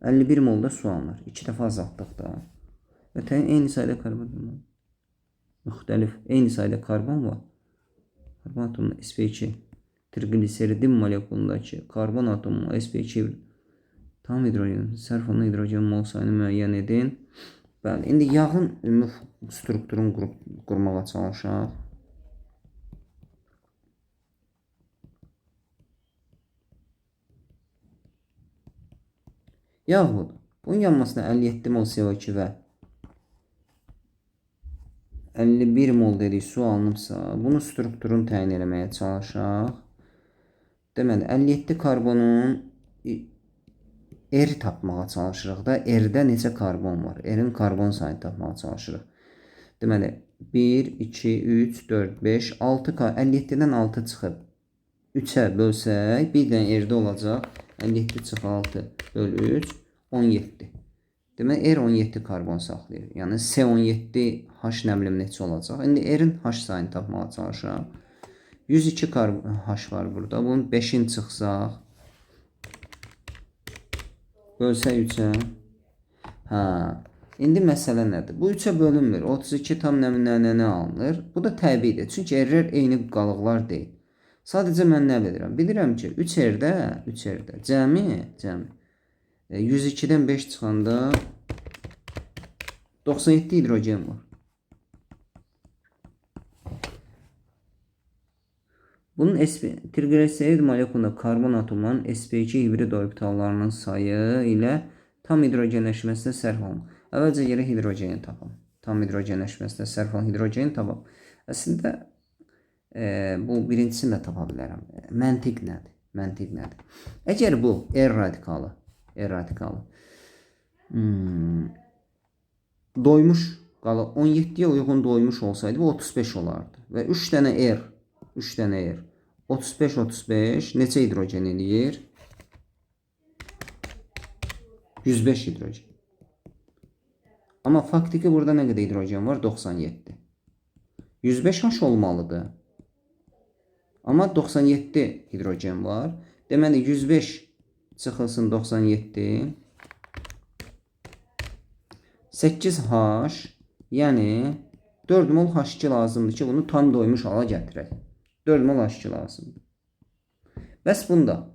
51 mol da su alınır. 2 dəfə azaltdıq da. Və təyin eyni sayda karbon müxtəlif, eyni sayda karbon var. Karbon atomu sp2 trigliseridin molekulundakı karbon atomu sp2 tam hidrogen, sərf olunan hidrogen mol sayını müəyyən edin. Bəli, indi yağın ümumi strukturunu qurmağa çalışaq. Yağ budur. Bunun yanmasına 57 mol CO2 və 51 mol dedik su alınıbsa, bunun strukturunu təyin eləməyə çalışaq. Deməli, 57 karbonun R tapmağa çalışırıq da. R-də neçə karbon var? R-in karbon sayını tapmağa çalışırıq. Deməli, 1, 2, 3, 4, 5, 6, 57-dən 6 çıxıb 3-ə bölsək, bir dənə R-də olacaq. 57 çıx 6 böl 3, 17. Deməli, R 17 karbon saxlayır. Yəni, C17 H nə bilim neçə olacaq. İndi R-in H sayını tapmağa çalışıram. 102 H var burada. Bunun 5-ini çıxsaq, bölsək 3-ə. Hə. İndi məsələ nədir? Bu 3-ə bölünmür. 32 tam nə nə alınır. Bu da təbiidir. Çünki R-lər eyni qalıqlar deyil. Sadəcə mən nə bilirəm? Bilirəm ki, 3 R-də, 3 R-də cəmi 102-dən 5 çıxanda 97 hidrogen var. Bunun trigliserid molekulunda karbon atomlarının sp2 hibrid orbitallarının sayı ilə tam hidrogenləşməsinə sərf olunur. Əvvəlcə yerə hidrogeni tapam. Tam hidrogenləşməsinə sərf olunan hidrogeni tapam. Əslində bu birincisini də tapa bilərəm. Məntiq nədir? Məntiq nədir? Əgər bu R radikalı, doymuş qalı 17-yə uyğun doymuş olsaydı bu 35 olardı. Və 3 dənə R, 3 dənə R 35 35 neçə hidrogen eləyir? 105 hidrogen. Amma faktiki burada nə qədər hidrogen var? 97. 105 H olmalıdır. Amma 97 hidrogen var. Deməli 105 çıxılsın 97. 8H, yəni 4 mol H2 lazımdır ki, bunu tam doymuş hala gətirək. 4 mol H2 lazımdır. Bəs bunda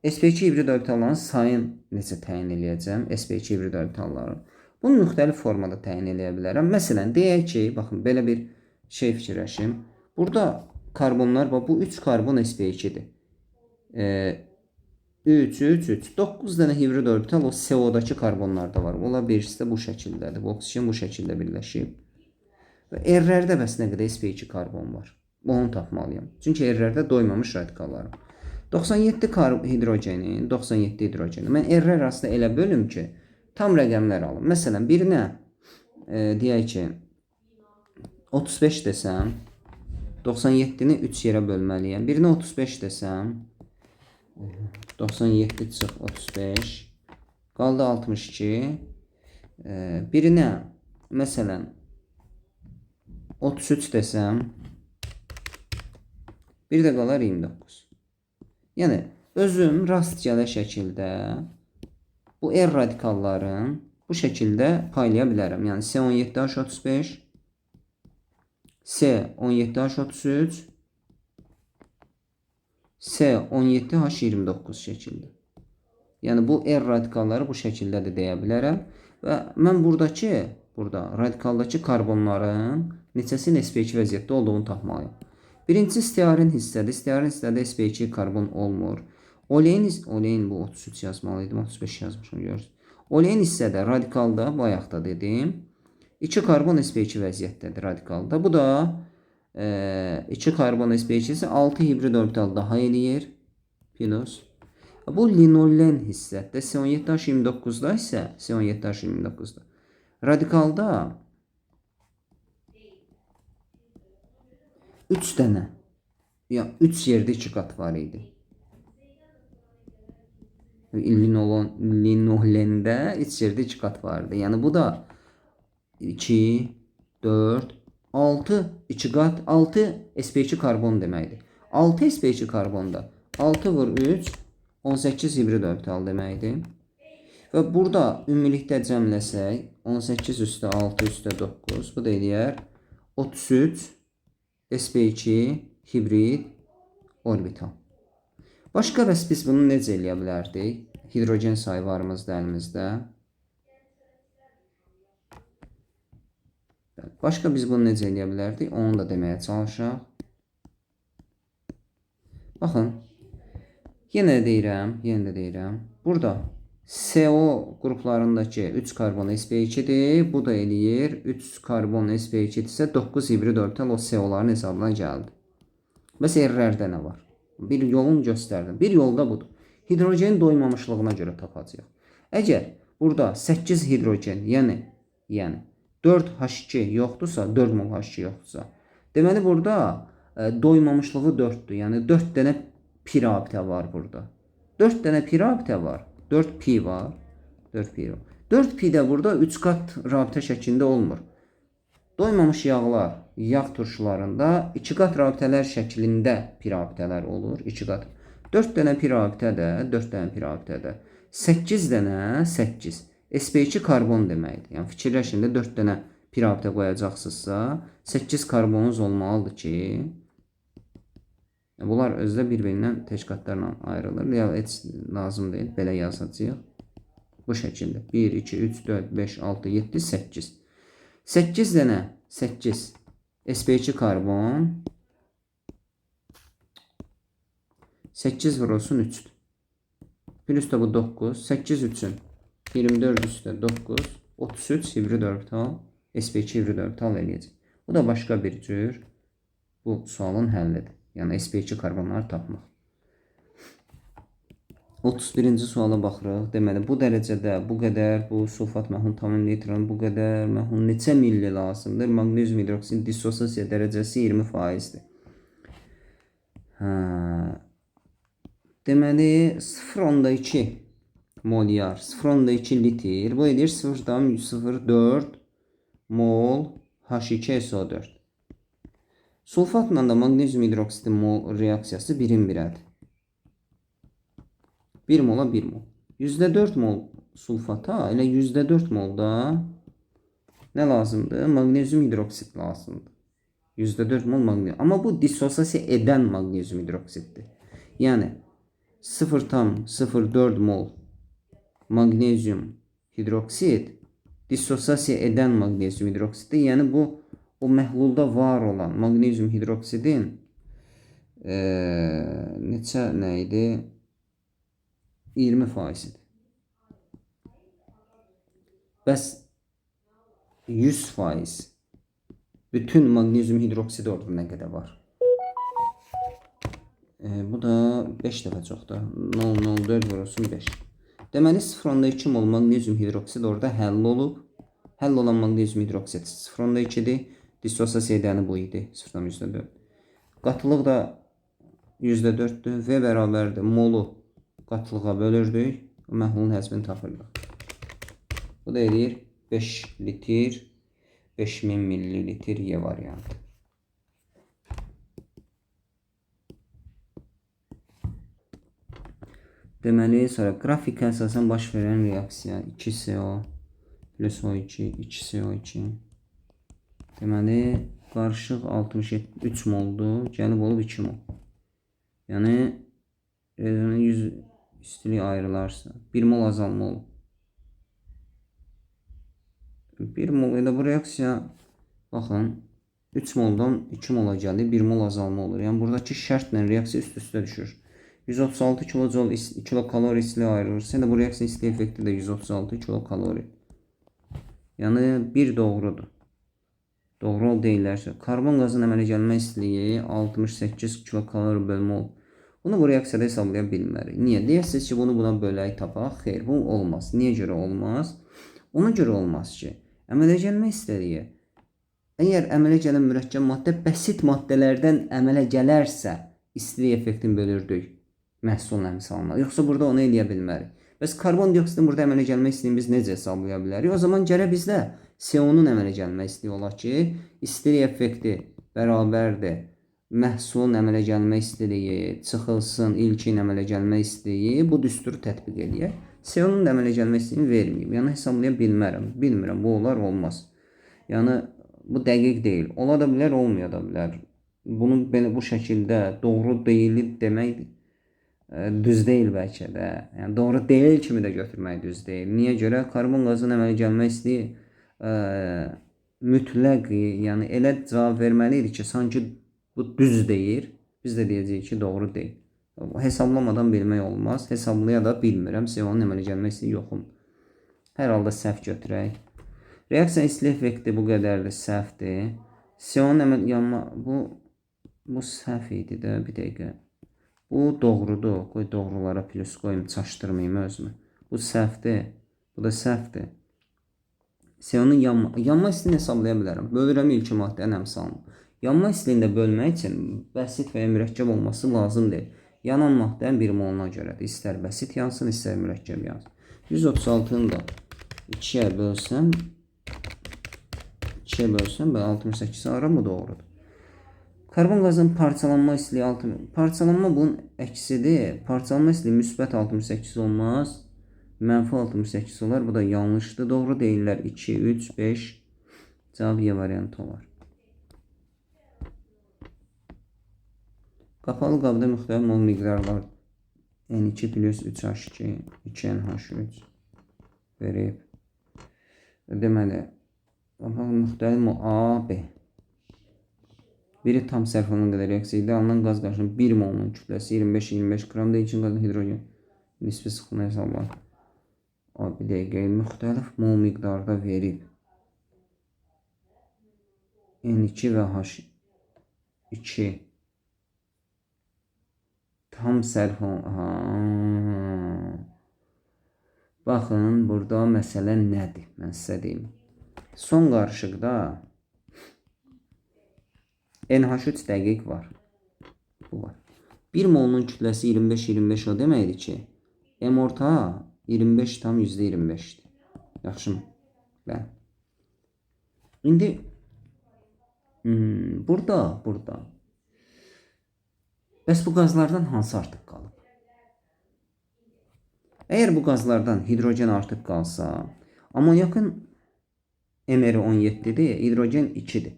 sp2 hibrid orbitalların sayını necə təyin eləyəcəm? sp2 hibrid orbitalların. Bunu müxtəlif formada təyin eləyə bilərəm. Məsələn, deyək ki, baxın, belə bir şey fikirləşim. Burada karbonlar var. Bu 3 karbon sp2-dir. 3, 3, 3. 9 dənə hibrid orbital o CO-dakı karbonlarda var. Ola birisi də bu şəkildədir. Bu oksigen bu şəkildə birləşib. Və R-lərdə bəs nə qədər sp2 karbon var? Onu tapmalıyam. Çünki R-lərdə doymamış radikallar var. 97 hidrogenin, 97 hidrogeni. Mən R-lər arasında elə bölüm ki, tam rəqəmlər alım. Məsələn, birinə deyək ki, 35 desəm, 97-ni 3 yerə bölməliyəm. Birinə 35 desəm, 97 çıx 35, qaldı 62. Birinə, məsələn, 33 desəm, bir də qalar 29. Yəni, özüm rastgələ şəkildə bu R radikalların bu şəkildə paylaya bilərəm. Yəni, C17H35, C17H33, C17H29 şəkildə. Yəni, bu R radikalları bu şəkildə də deyə bilərəm. Və mən burada radikaldakı karbonların neçəsinin sp2 vəziyyətdə olduğunu tapmalıyam. Birincisi stearin hissədir. Stearin hissədə sp2 karbon olmur. Olein bu 33 yazmalıydım. 35 yazmışım, görürsünüz. Olein hissədə radikalda, bayaq da dedim. 2 karbon sp2 vəziyyətdədir radikalda. Bu da 2 karbon sp2 isə 6 hibrid orbital daha eləyir. Plus. Bu linolen hissədə C17H29-da isə C17H29-da radikalda 3 dənə, yəni 3 yerdə 2 qat var idi. Linolendə 3 yerdə 2 qat vardı. Yəni bu da 2, 4, 6, 2 qat, 6 sp2 karbon deməkdir. 6 sp2 karbonda 6 vur 3, 18 hibrid orbital deməkdir. Və burada ümumilikdə cəmləsək, 18 üstə 6 üstə 9, bu da eləyər 33 sp2 hibrid orbital. Başqa bəs biz bunu necə eləyə bilərdik? Hidrogen sayı varımızda əlimizdə. Başqa biz bunu necə eləyə bilərdik? Onu da deməyə çalışaq. Baxın, yenə də deyirəm. Burada CO qruplarındakı 3 karbon sp2-dir. Bu da eləyir. 3 karbon sp2-dirsə 9 hibrid orbital o CO-ların hesabına gəldi. Bəs R-lərdə nə var? Bir yolunu göstərdim. Bir yolda budur. Hidrogenin doymamışlığına görə tapacağıq. Əgər burada 8 hidrogen, yəni 4 H2 yoxdursa, 4 mol H2 yoxdursa, deməli burada doymamışlığı 4-dür. Yəni 4 dənə pi rabitə var burada. 4 dənə pi rabitə var. 4 pi var. 4 pi var. 4 pi də burada 3 qat rabitə şəklində olmur. Doymamış yağlar, yağ turşularında 2 qat rabitələr şəklində pi rabitələr olur. 2 qat. 4 dənə pi rabitə də, 4 dənə pi rabitə də. 8 dənə 8. sp2 karbon deməkdir. Yəni fikirləşin də 4 dənə pi rabitə qoyacaqsınızsa, 8 karbonunuz olmalıdır ki, bunlar özdə bir-birindən təşkilatlarla ayrılır. Ya heç lazım deyil. Belə yazacağıq. Bu şəkildə. 1, 2, 3, 4, 5, 6, 7, 8. 8 dənə 8 sp2 karbon 8 vurulsun 3-dür. Plus da bu 9. 8 üçün 24 üstə 9. 33 hibrid orbital sp2 hibrid orbital eləyəcək. Bu da başqa bir cür bu sualın həllidir. Yəni sp2 karbonları tapmaq. 31-ci suala baxırıq. Deməli, bu dərəcədə bu qədər, bu sulfat məhlul tam litrin bu qədər məhlul neçə milli lazımdır? Maqnezium hidroksid dissosiasiya dərəcəsi 20%-dir. Hə. Deməli, 0,2 molyar, 0,2 litr. Bu edir 0,04 mol H2SO4. Sulfatla da maqnezium hidroksidin mol reaksiyası 1-in 1-ədir. 1 mola 1 mol. %4 mol sulfata elə %4 mol da Nə lazımdır? Maqnezium hidroksid lazımdır. %4 mol maqnezium. Amma bu dissosiasiya edən maqnezium hidroksiddir. Yəni 0,04 mol maqnezium hidroksid dissosiasiya edən maqnezium hidroksiddir. Yəni bu o məhlulda var olan maqnezium hidroksidin neçə nə idi? 20%-dir. Bəs 100% bütün maqnezium hidroksidi orada nə qədər var? Bu da 5 dəfə çoxdur. 0,04 vurulsun 5. Deməli 0,2 mol maqnezium hidroksid orada həll olub. Həll olan maqnezium hidroksid 0,2-dir. Dissosiasiya edəni bu idi. 0,4. Qatılıq da %4-dür. V bərabərdir. Molu qatılığa bölürdük. O məhlulun həcmini tapırdıq. Bu da eləyir 5 litr 5000 millilitr Y variantı. Deməli, sonra qrafikə əsasən baş verən reaksiya 2CO plus O2, 2CO2. Deməli, qarışıq 63 moldur, gəlib olub 2 mol. Yəni, 100 istilik ayrılarsa, 1 mol azalma olub. 1 mol elə bu reaksiya, baxın, 3 moldan 2 mola gəlir, 1 mol azalma olur. Yəni, buradakı şərtlə reaksiya üst-üstə düşür. 136 kilojol kilokalori istilik ayrılırsa, elə bu reaksiya istilik effekti də 136 kilokalori. Yəni, bir doğrudur. Doğru ol deyirlərsə, karbon qazının əmələ gəlmə istiliyi 68 kilokalori bölmə olub. Bunu bu reaksiyada hesablaya bilmərik. Niyə? Deyəsiniz ki, bunu buna bölək tapaq. Xeyr, bu olmaz. Niyə görə olmaz? Ona görə olmaz ki, əmələ gəlmə istiliyi, əgər əmələ gələn mürəkkəb maddə bəsit maddələrdən əmələ gələrsə, istilik effektini bölürdük məhsulun əmsalına. Yoxsa burada onu eləyə bilmərik. Bəs karbon dioksidin burada əmələ gəlmə istiliyini biz necə hesablaya bilərik? O zaman gərək bizdə CO-nun əmələ gəlmə istiliyi ola ki, istilik effekti bərabərdir məhsulun əmələ gəlmə istiliyi, çıxılsın ilkin əmələ gəlmə istiliyi, bu düsturu tətbiq eləyək. CO-nun da əmələ gəlmə istiliyini verməyib. Yəni hesablaya bilmərəm. Bilmirəm, bu olar, olmaz. Yəni bu dəqiq deyil. Ola da bilər, olmaya da bilər. Bunu belə bu şəkildə doğru deyil demək düz deyil bəlkə də. Yəni doğru deyil kimi də götürmək düz deyil. Niyə görə? Karbon qazının əmələ gəlmə istiliyi mütləq, yəni elə cavab verməli idi ki, sanki bu düz deyir. Biz də deyəcəyik ki, doğru deyil. Hesablamadan bilmək olmaz. Hesablaya da bilmirəm. CO-nun əmələ gəlmə istiliyi yoxum. Hər halda səhv götürək. Reaksiya istilik effekti bu qədərdir, səhvdir. CO-nun əmələ yanma bu səhv idi də, bir dəqiqə. Bu doğrudur. Qoy doğrulara plus qoyum, çaşdırmayım özümü. Bu səhvdir. Bu da səhvdir. CO-nun yanma istiliyini hesablaya bilərəm. Bölürəm ilki maddənin əmsalını. Yanma istiliyini də bölmək üçün bəsit və ya mürəkkəb olması lazım deyil. Yanan maddənin 1 moluna görədir. İstər bəsit yansın, istər mürəkkəb yansın. 136-nı da 2-yə bölsəm, 2-yə bölsəm, bəli, 68 aram, bu doğrudur. Karbon qazının parçalanma istiliyi 6. Parçalanma bunun əksidir. Parçalanma istiliyi müsbət 68 olmaz. Mənfi 68 olar. Bu da yanlışdır. Doğru deyirlər. 2, 3, 5. Cavab Y variantı olar. Qapalı qabda müxtəlif mol miqdarı var. N2 plus 3H2, 2NH3 verib. Deməli, müxtəlif mol A, B. Biri tam sərf olunan qədər reaksiya ilə alınan qaz qarşısında 1 molunun kütləsi 25-25 qram deyil qazın hidrogen nisbi sıxlığını hesablayın. A, bir dəqiqə, müxtəlif mol miqdarda verib. N2 və H2 tam sərf olunan. Baxın, burada məsələ nədir? Mən sizə deyim. Son qarışıqda NH3 dəqiq var. Bu var. 1 molunun kütləsi 25-25 o deməkdir ki, M orta 25,25%-dir. Yaxşımı? Bəli. İndi burada. Bəs bu qazlardan hansı artıq qalıb? Əgər bu qazlardan hidrogen artıq qalsa, amonyakın MR 17-dir, hidrogen 2-dir.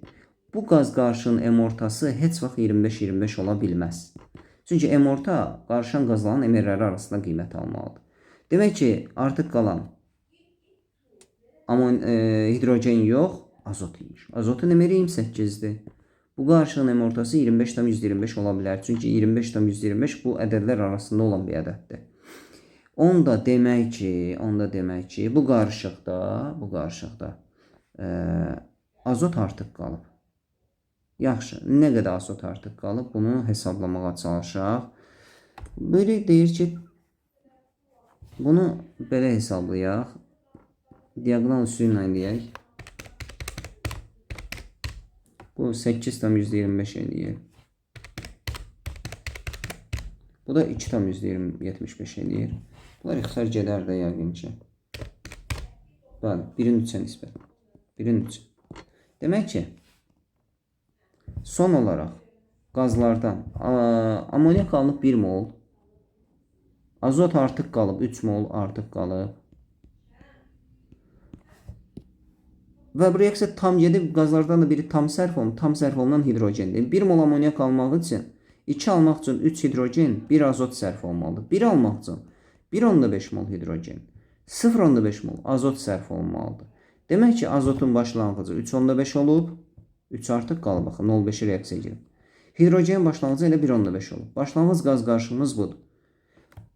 Bu qaz qarışığının M ortası heç vaxt 25-25 ola bilməz. Çünki M orta qarışan qazların MR-ləri arasında qiymət almalıdır. Demək ki, artıq qalan hidrogen yox, azot imiş. Azotun MR-i 28-dir. Bu qarışığın M ortası 25,25 ola bilər. Çünki 25,25 bu ədədlər arasında olan bir ədəddir. Onda demək ki, bu qarışıqda azot artıq qalıb. Yaxşı, nə qədər azot artıq qalıb? Bunu hesablamağa çalışaq. Biri deyir ki, bunu belə hesablayaq. Diaqonal üsulu ilə eləyək. Bu 8,25 eləyir. Bu da 2,75 eləyir. Bunlar ixtisar gedər də yəqin ki. Bəli, 1-in 3-ə nisbət. 1-in 3. Demək ki, son olaraq qazlardan amonyak alınıb 1 mol, azot artıq qalıb 3 mol artıq qalıb. Və bu reaksiya tam gedib, qazlardan da biri tam sərf olunub, tam sərf olunan hidrogendir. 1 mol amonyak almaq üçün, 2 almaq üçün 3 hidrogen, 1 azot sərf olmalıdır. 1 almaq üçün 1,5 mol hidrogen, 0,5 mol azot sərf olunmalıdır. Demək ki, azotun başlanğıcı 3,5 olub, 3 artıq qalıb, baxın, 0,5-i reaksiya girib. Hidrogen başlanğıcı elə 1,5 olub. Başlanğıc qaz qarışığımız budur.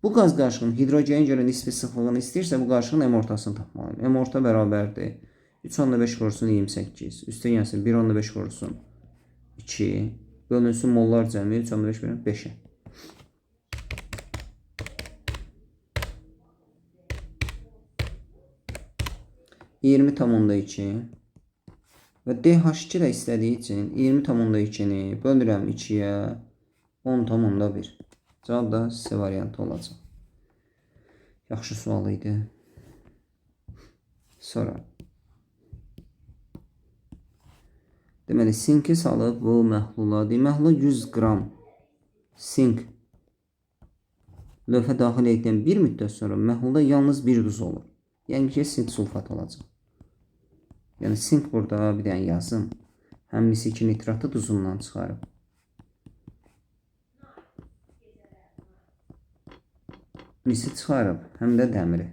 Bu qaz qarışığının hidrogenə görə nisbi sıxlığını istəyirsə, bu qarışığın M ortasını tapmalıyım. M orta bərabərdir. 3,5 vursun 28, üstə gəlsin 1,5 vursun 2, bölünsün mollar cəmi 3,5 bölünsün 5-ə. ...20,2 və DH2 də istədiyi üçün 20,2-ni bölürəm 2-yə 10,1. Cavab da C variantı olacaq. Yaxşı sual idi. Sonra deməli, sinki salıb bu məhlula. Məhlula 100 qram sink lövhə daxil etdən bir müddət sonra məhlulda yalnız bir duz olur. Yəni ki, sink sulfat olacaq. Yəni, sink burada bir dənə yazım. Həm mis 2 nitratı duzundan çıxarıb. Misi çıxarıb, həm də dəmiri.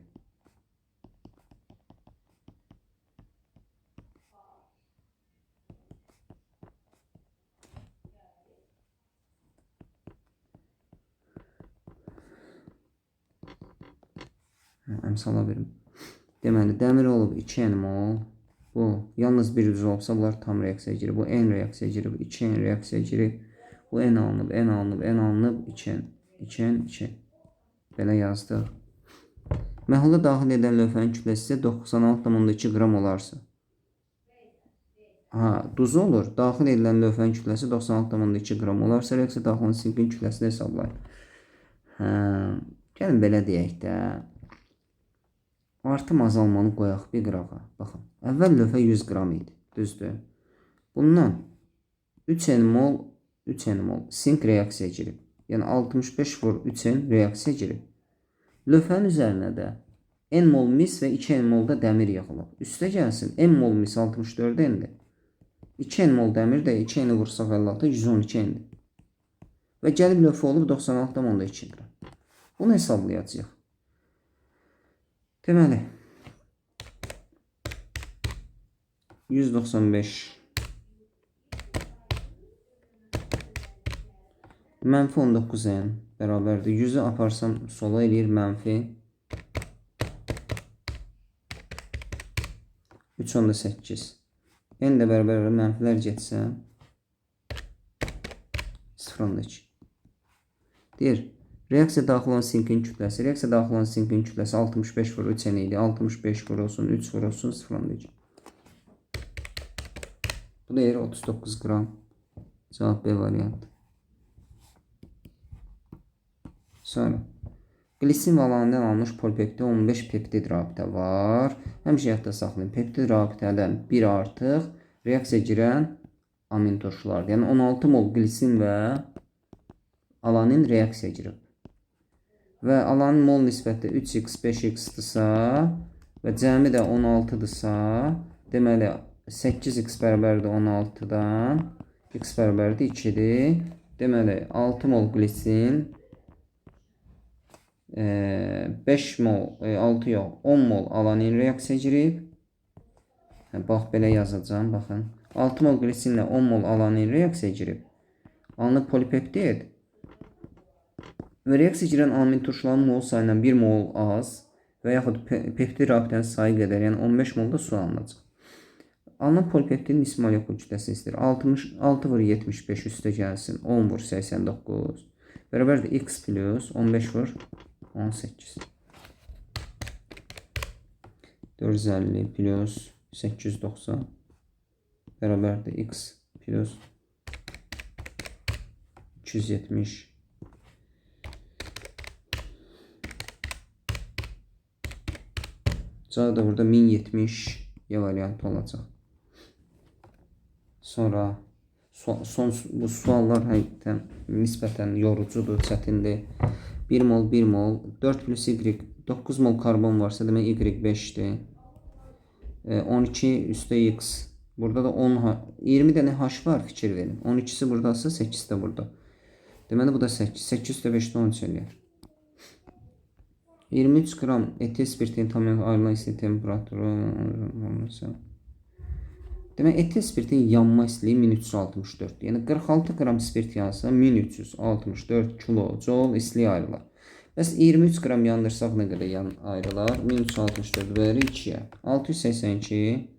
Əmsala verim. Deməli, dəmir olub 2 N mol. Bu, yalnız bir düz olubsa, bunlar tam reaksiya girib. Bu, N reaksiya girib, 2 N reaksiya girib. Bu, N alınıb, N alınıb, N alınıb, 2 N, 2 N, 2. Belə yazdıq. Məhlula daxil edən lövhənin kütləsi isə 96,2 qram olarsa. Ha, duzu olur. Daxil edilən lövhənin kütləsi 96,2 qram olarsa, reaksiya daxil olan sinkin kütləsini hesablayın. Hə, gəlin belə deyək də. Artım azalmanı qoyaq bir qırağa. Baxın, əvvəl lövhə 100 qram idi. Düzdür. Bundan 3 N mol sink reaksiya girib. Yəni 65 vur 3 N reaksiya girib. Lövhənin üzərinə də N mol mis və 2 N mol da dəmir yığılıb. Üstə gəlsin N mol mis 64 N-dir. 2 N mol dəmir də 2 N-i vursaq 56, 112 N-dir. Və gəlib lövhə olub 96,2 qram. Bunu hesablayacağıq. Deməli, 195 mənfi 19 N bərabərdir. 100-ü aparsam sola eləyir mənfi 3,8. N də bərabər mənfilər getsə 0,2. Deyir, reaksiya daxil olan sinkin kütləsi. Reaksiya daxil olan sinkin kütləsi 65 vur 3 N idi. 65 vurulsun, 3 vurulsun, 0,2. Bu deyir 39 qram. Cavab B variantı. Sonra glisin və alanindən alınmış polipeptid 15 peptid rabitə var. Həmişə yadda saxlayın. Peptid rabitədən bir artıq reaksiya girən amin turşulardır. Yəni 16 mol glisin və alanin reaksiya girib. Və alanin mol nisbəti 3x 5x-dırsa və cəmi də 16-dırsa, Deməli 8x bərabərdir 16-dan x bərabərdir 2-dir. Deməli 6 mol glisin 5 mol, 6 yox, 10 mol alanin reaksiya girib. Bax belə yazacağam, baxın. 6 mol glisinlə 10 mol alanin reaksiya girib. Alınıb polipeptid. Və reaksiya girən amin turşuların mol sayından 1 mol az və yaxud peptid rabitənin sayı qədər, yəni 15 molda su alınacaq. Alınan polipeptidin nisbi molekul kütləsini istəyir. 6 vur 75 üstə gəlsin. 10 vur 89. Bərabərdir x plus 15 vur 18. 450 plus 890 bərabərdir x plus 270. Cavab da burada 1070 Y variantı olacaq. Sonra son bu suallar həqiqətən nisbətən yorucudur, çətindir. 1 mol 1 mol 4 plus Y 9 mol karbon varsa demək Y 5-dir. 12 üstə X. Burada da 10 20 dənə H var, fikir verin. 12-si buradasa 8 də burada. Deməli bu da 8. 8 üstə 5 də 13 eləyər. 23 qram etil spirtin tam ayrılan isti temperaturu. Demək etil spirtin yanma istiliyi 1364-dür. Yəni 46 qram spirt yansa 1364 kilojoule istilik ayrılar. Bəs 23 qram yandırsaq nə qədər yan ayrılar? 1364 bölü 2-yə. 682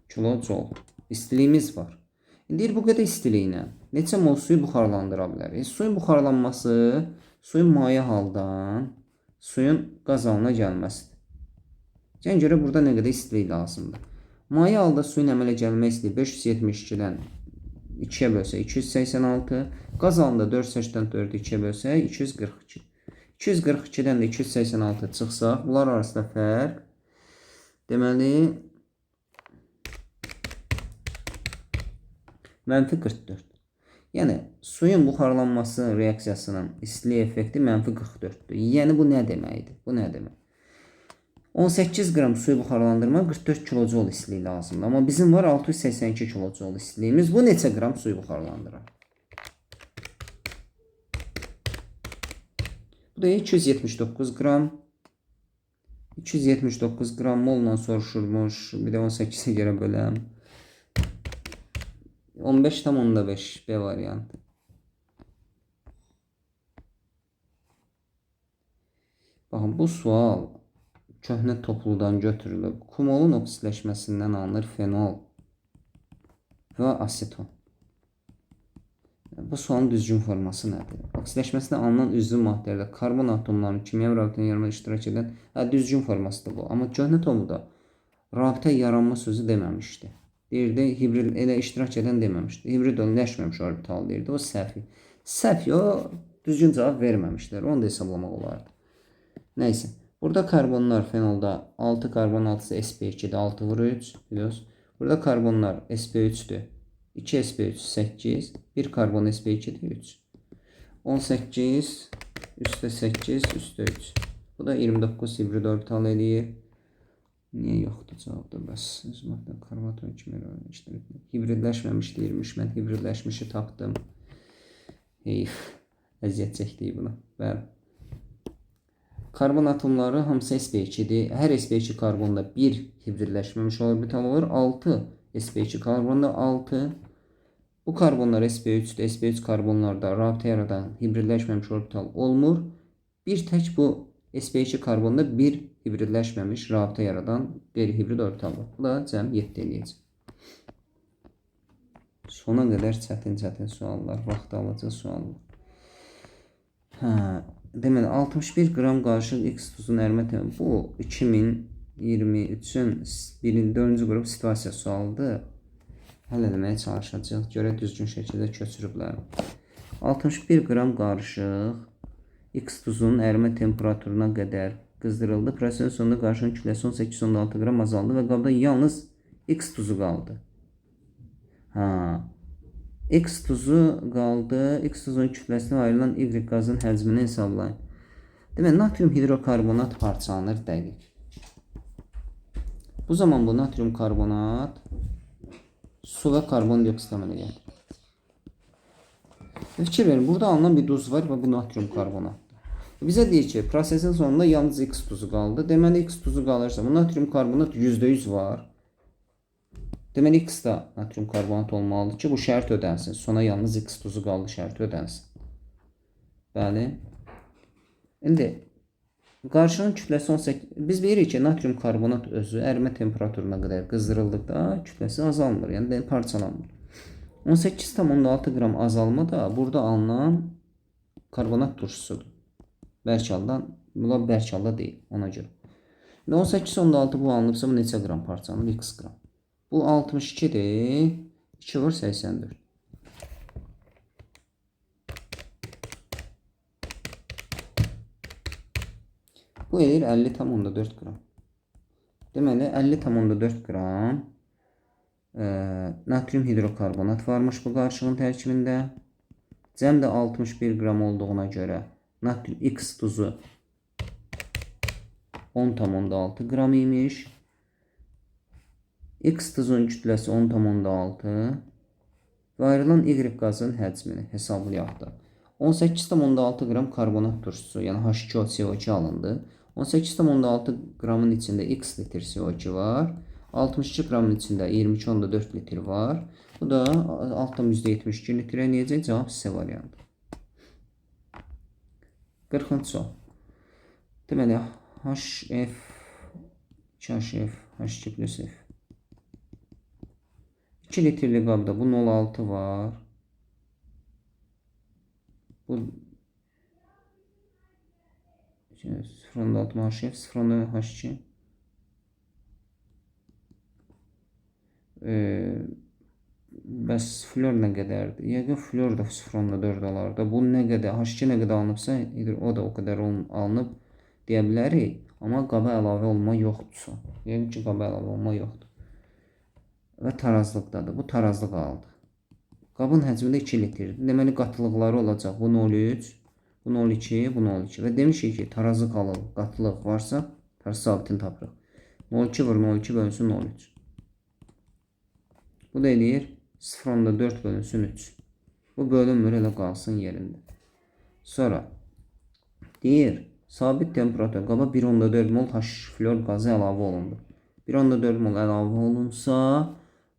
kilojoule istiliyimiz var. İndi deyir bu qədər istiliklə neçə mol suyu buxarlandıra bilərik? Suyun buxarlanması suyun maye haldan suyun qaz halına gəlməsidir. Gəlin görə burada nə qədər istilik lazımdır. Maye halda suyun əmələ gəlmə istiliyi 572-dən 2-yə bölsək 286, qaz halında 484-ü 2-yə bölsək 242. 242-dən də 286 çıxsaq, bunlar arasında fərq deməli mənfi 44. Yəni suyun buxarlanması reaksiyasının istilik effekti mənfi 44-dür. Yəni bu nə deməkdir? Bu nə demək? 18 qram suyu buxarlandırmaq 44 kilojoule istilik lazımdır. Amma bizim var 682 kilojoule istiliyimiz. Bu neçə qram suyu buxarlandırar? Bu da 279 qram. 279 qram molla soruşurmuş. Bir də 18-ə görə böləm. 15,5 B variantı. Baxın, bu sual köhnə topludan götürülüb. Kumolun oksidləşməsindən alınır fenol və aseton. Bu sualın düzgün forması nədir? Oksidləşməsində alınan üzvü maddələrdə karbon atomlarının kimyəvi rabitənin yaranmasında iştirak edən düzgün formasıdır bu. Amma köhnə topluda rabitə yaranma sözü deməmişdi. Deyirdi, hibrid elə iştirak edən deməmişdi. Hibridləşməmiş orbital deyirdi. O səhv. Səhv o düzgün cavab verməmişlər. Onu da hesablamaq olardı. Nəysə. Burada karbonlar fenolda 6 karbon 6-sı sp2-dir. 6 vur 3 plus. Burada karbonlar sp3-dür. 2 sp3 8. 1 karbon sp2-dir 3. 18 üstə 8 üstə 3. Bu da 29 hibrid orbital eləyir. Niyə yoxdur cavabda bəs? Özüməkdən karbon kimi hibridləşməmiş deyirmiş. Mən hibridləşmişi tapdım. Heyf. Əziyyət çəkdik buna. Bəli. Karbon atomları hamısı sp2-dir. Hər sp2 karbonda bir hibridləşməmiş orbital olur. 6 sp2 karbonda 6. Bu karbonlar sp3-dür. sp3 karbonlarda rabitə yaradan hibridləşməmiş orbital olmur. Bir tək bu sp2 karbonda bir hibridləşməmiş rabitə yaradan qeyri-hibrid orbital var. Bu da cəm 7 eləyəcək. Sona qədər çətin-çətin suallar, vaxt alıcı suallar. Hə, deməli 61 qram qarışıq X tuzun ərimə temperaturu. Bu 2023-ün 1-4-cü qrup situasiya sualıdır. Həll eləməyə çalışacağıq. Görək düzgün şəkildə köçürüblər. 61 qram qarışıq X tuzunun ərimə temperaturuna qədər qızdırıldı. Prosesin sonunda qarışığın kütləsi 18,6 qram azaldı və qabda yalnız X tuzu qaldı. Ha. X tuzu qaldı. X tuzunun kütləsinə ayrılan Y qazın həcmini hesablayın. Deməli, natrium hidrokarbonat parçalanır dəqiq. Bu zaman bu natrium karbonat su və karbondioksid əmələ gətirir. Fikir verin, burada alınan bir duz var və bu natrium karbonatdır. Bizə deyir ki, prosesin sonunda yalnız X tuzu qaldı. Deməli, X tuzu qalırsa, bu natrium karbonat %100 var. Deməli, X da natrium karbonat olmalıdır ki, bu şərt ödənsin. Sona yalnız X tuzu qaldı şərti ödənsin. Bəli. İndi qarşının kütləsi 18. Biz bilirik ki, natrium karbonat özü ərimə temperaturuna qədər qızdırıldıqda kütləsi azalmır, yəni parçalanmır. 18,6 qram azalma da burada alınan karbonat turşusudur. Bərk halda, bunlar bərk halda deyil ona görə. İndi 18,6 bu alınıbsa bu neçə qram parçalanır? X qram. Bu 62-dir. 2 vur 84. Bu eləyir 50,4 qram. Deməli 50,4 qram natrium hidrokarbonat varmış bu qarışığın tərkibində. Cəm də 61 qram olduğuna görə natrium X tuzu 10,6 qram imiş. X tuzun kütləsi 10,6 və ayrılan Y qazın həcmini hesablayaq da. 18,6 qram karbonat turşusu, yəni H2O CO2 alındı. 18,6 qramın içində X litr CO2 var. 62 qramın içində 22,4 litr var. Bu da 6,72 litrə eləyəcək. Cavab C variantı. 40-cı sual. Deməli, HF, 2HF, H2 plus F. 2 litrlik qabda bu 0,6 var. Bu 0,6 HF, 0,6 H2. Bəs flor nə qədərdir? Yəqin flor da 0,4 olar da. Bu nə qədər, H2 nə qədər alınıbsa, o da o qədər alınıb deyə bilərik. Amma qaba əlavə olma yoxdursa. Yəqin ki, qaba əlavə olma yoxdur. Və tarazlıqdadır. Bu tarazlıq aldı. Qabın həcmi də 2 litrdir. Deməli, qatılıqları olacaq. Bu 0,3, bu 0,2, bu 0,2. Və demişik ki, tarazı qatılıq varsa, tarazı sabitini tapırıq. 0,2 vur 0,2 bölünsün 0,3. Bu da eləyir 0,4 bölünsün 3. Bu bölünmür, elə qalsın yerində. Sonra deyir, sabit temperatur qaba 1,4 mol H flor qazı əlavə olundu. 1,4 mol əlavə olunsa,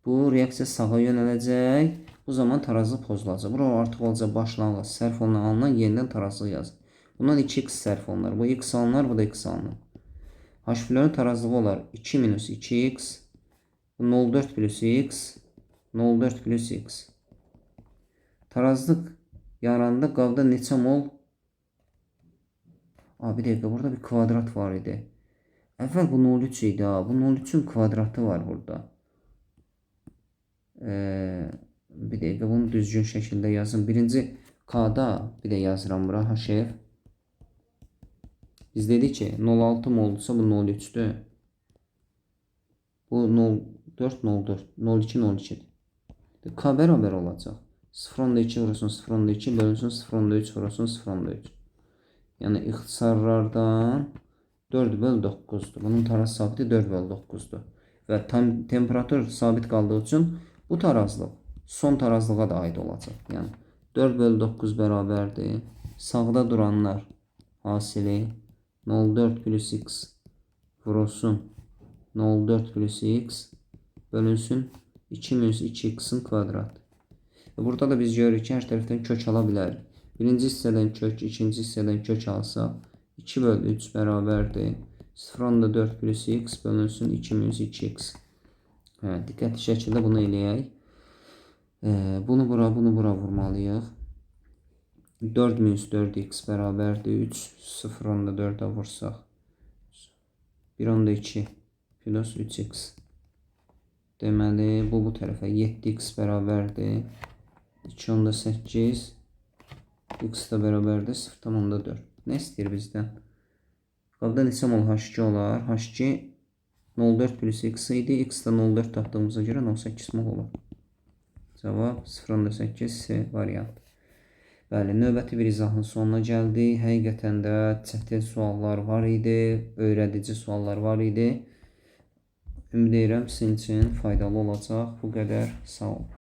bu reaksiya sağa yönələcək. Bu zaman tarazlıq pozulacaq. Bura artıq olacaq başlanğıc sərf olunan alınan yenidən tarazlıq yazır. Bundan 2x sərf olunar. Bu x alınar, bu da x alınır. H florun tarazlığı olar 2 minus 2x, 0,4 plus x, 0,4 plus x. Tarazlıq yaranda qabda neçə mol? Bir dəqiqə, burada bir kvadrat var idi. Əvvəl bu 0,3 idi. Ha. Bu 0,3-ün kvadratı var burada. Bir dəqiqə, bunu düzgün şəkildə yazın. Birinci K-da bir də yazıram bura HF. Biz dedik ki, 0,6 moldursa bu 0,3-dür. Bu 0,4, 0,4, 0,2, 0,2-dir. K bərabər olacaq. 0,2 vurulsun 0,2 bölünsün 0,3 vurulsun 0,3. Yəni ixtisarlardan 4 böl 9-dur. Bunun taraz sabiti 4 böl 9-dur. Və tam temperatur sabit qaldığı üçün bu tarazlıq son tarazlığa da aid olacaq. Yəni 4 böl 9 bərabərdir. Sağda duranlar hasili 0,4 plus x vurulsun 0,4 plus x bölünsün 2 minus 2x-in kvadratı. Və burada da biz görürük ki, hər tərəfdən kök ala bilərik. Birinci hissədən kök, ikinci hissədən kök alsaq 2 böl 3 bərabərdir. 0,4 plus x bölünsün 2 minus 2x. Hə, diqqətli şəkildə bunu eləyək. Bunu bura, bunu bura vurmalıyıq. 4 minus 4x bərabərdir. 3 0,4-ə vursaq. 1,2 plus 3x. Deməli, bu tərəfə 7x bərabərdir. 2,8 x da bərabərdir 0,4. Nə istəyir bizdən? Qabda neçə mol H2 olar? H2 0,4 plus x idi. X də 0,4 tapdığımıza görə 0,8 mol olar. Cavab 0,8 C variantı. Bəli, növbəti bir izahın sonuna gəldik. Həqiqətən də çətin suallar var idi, öyrədici suallar var idi. Ümid edirəm sizin üçün faydalı olacaq. Bu qədər. Sağ olun.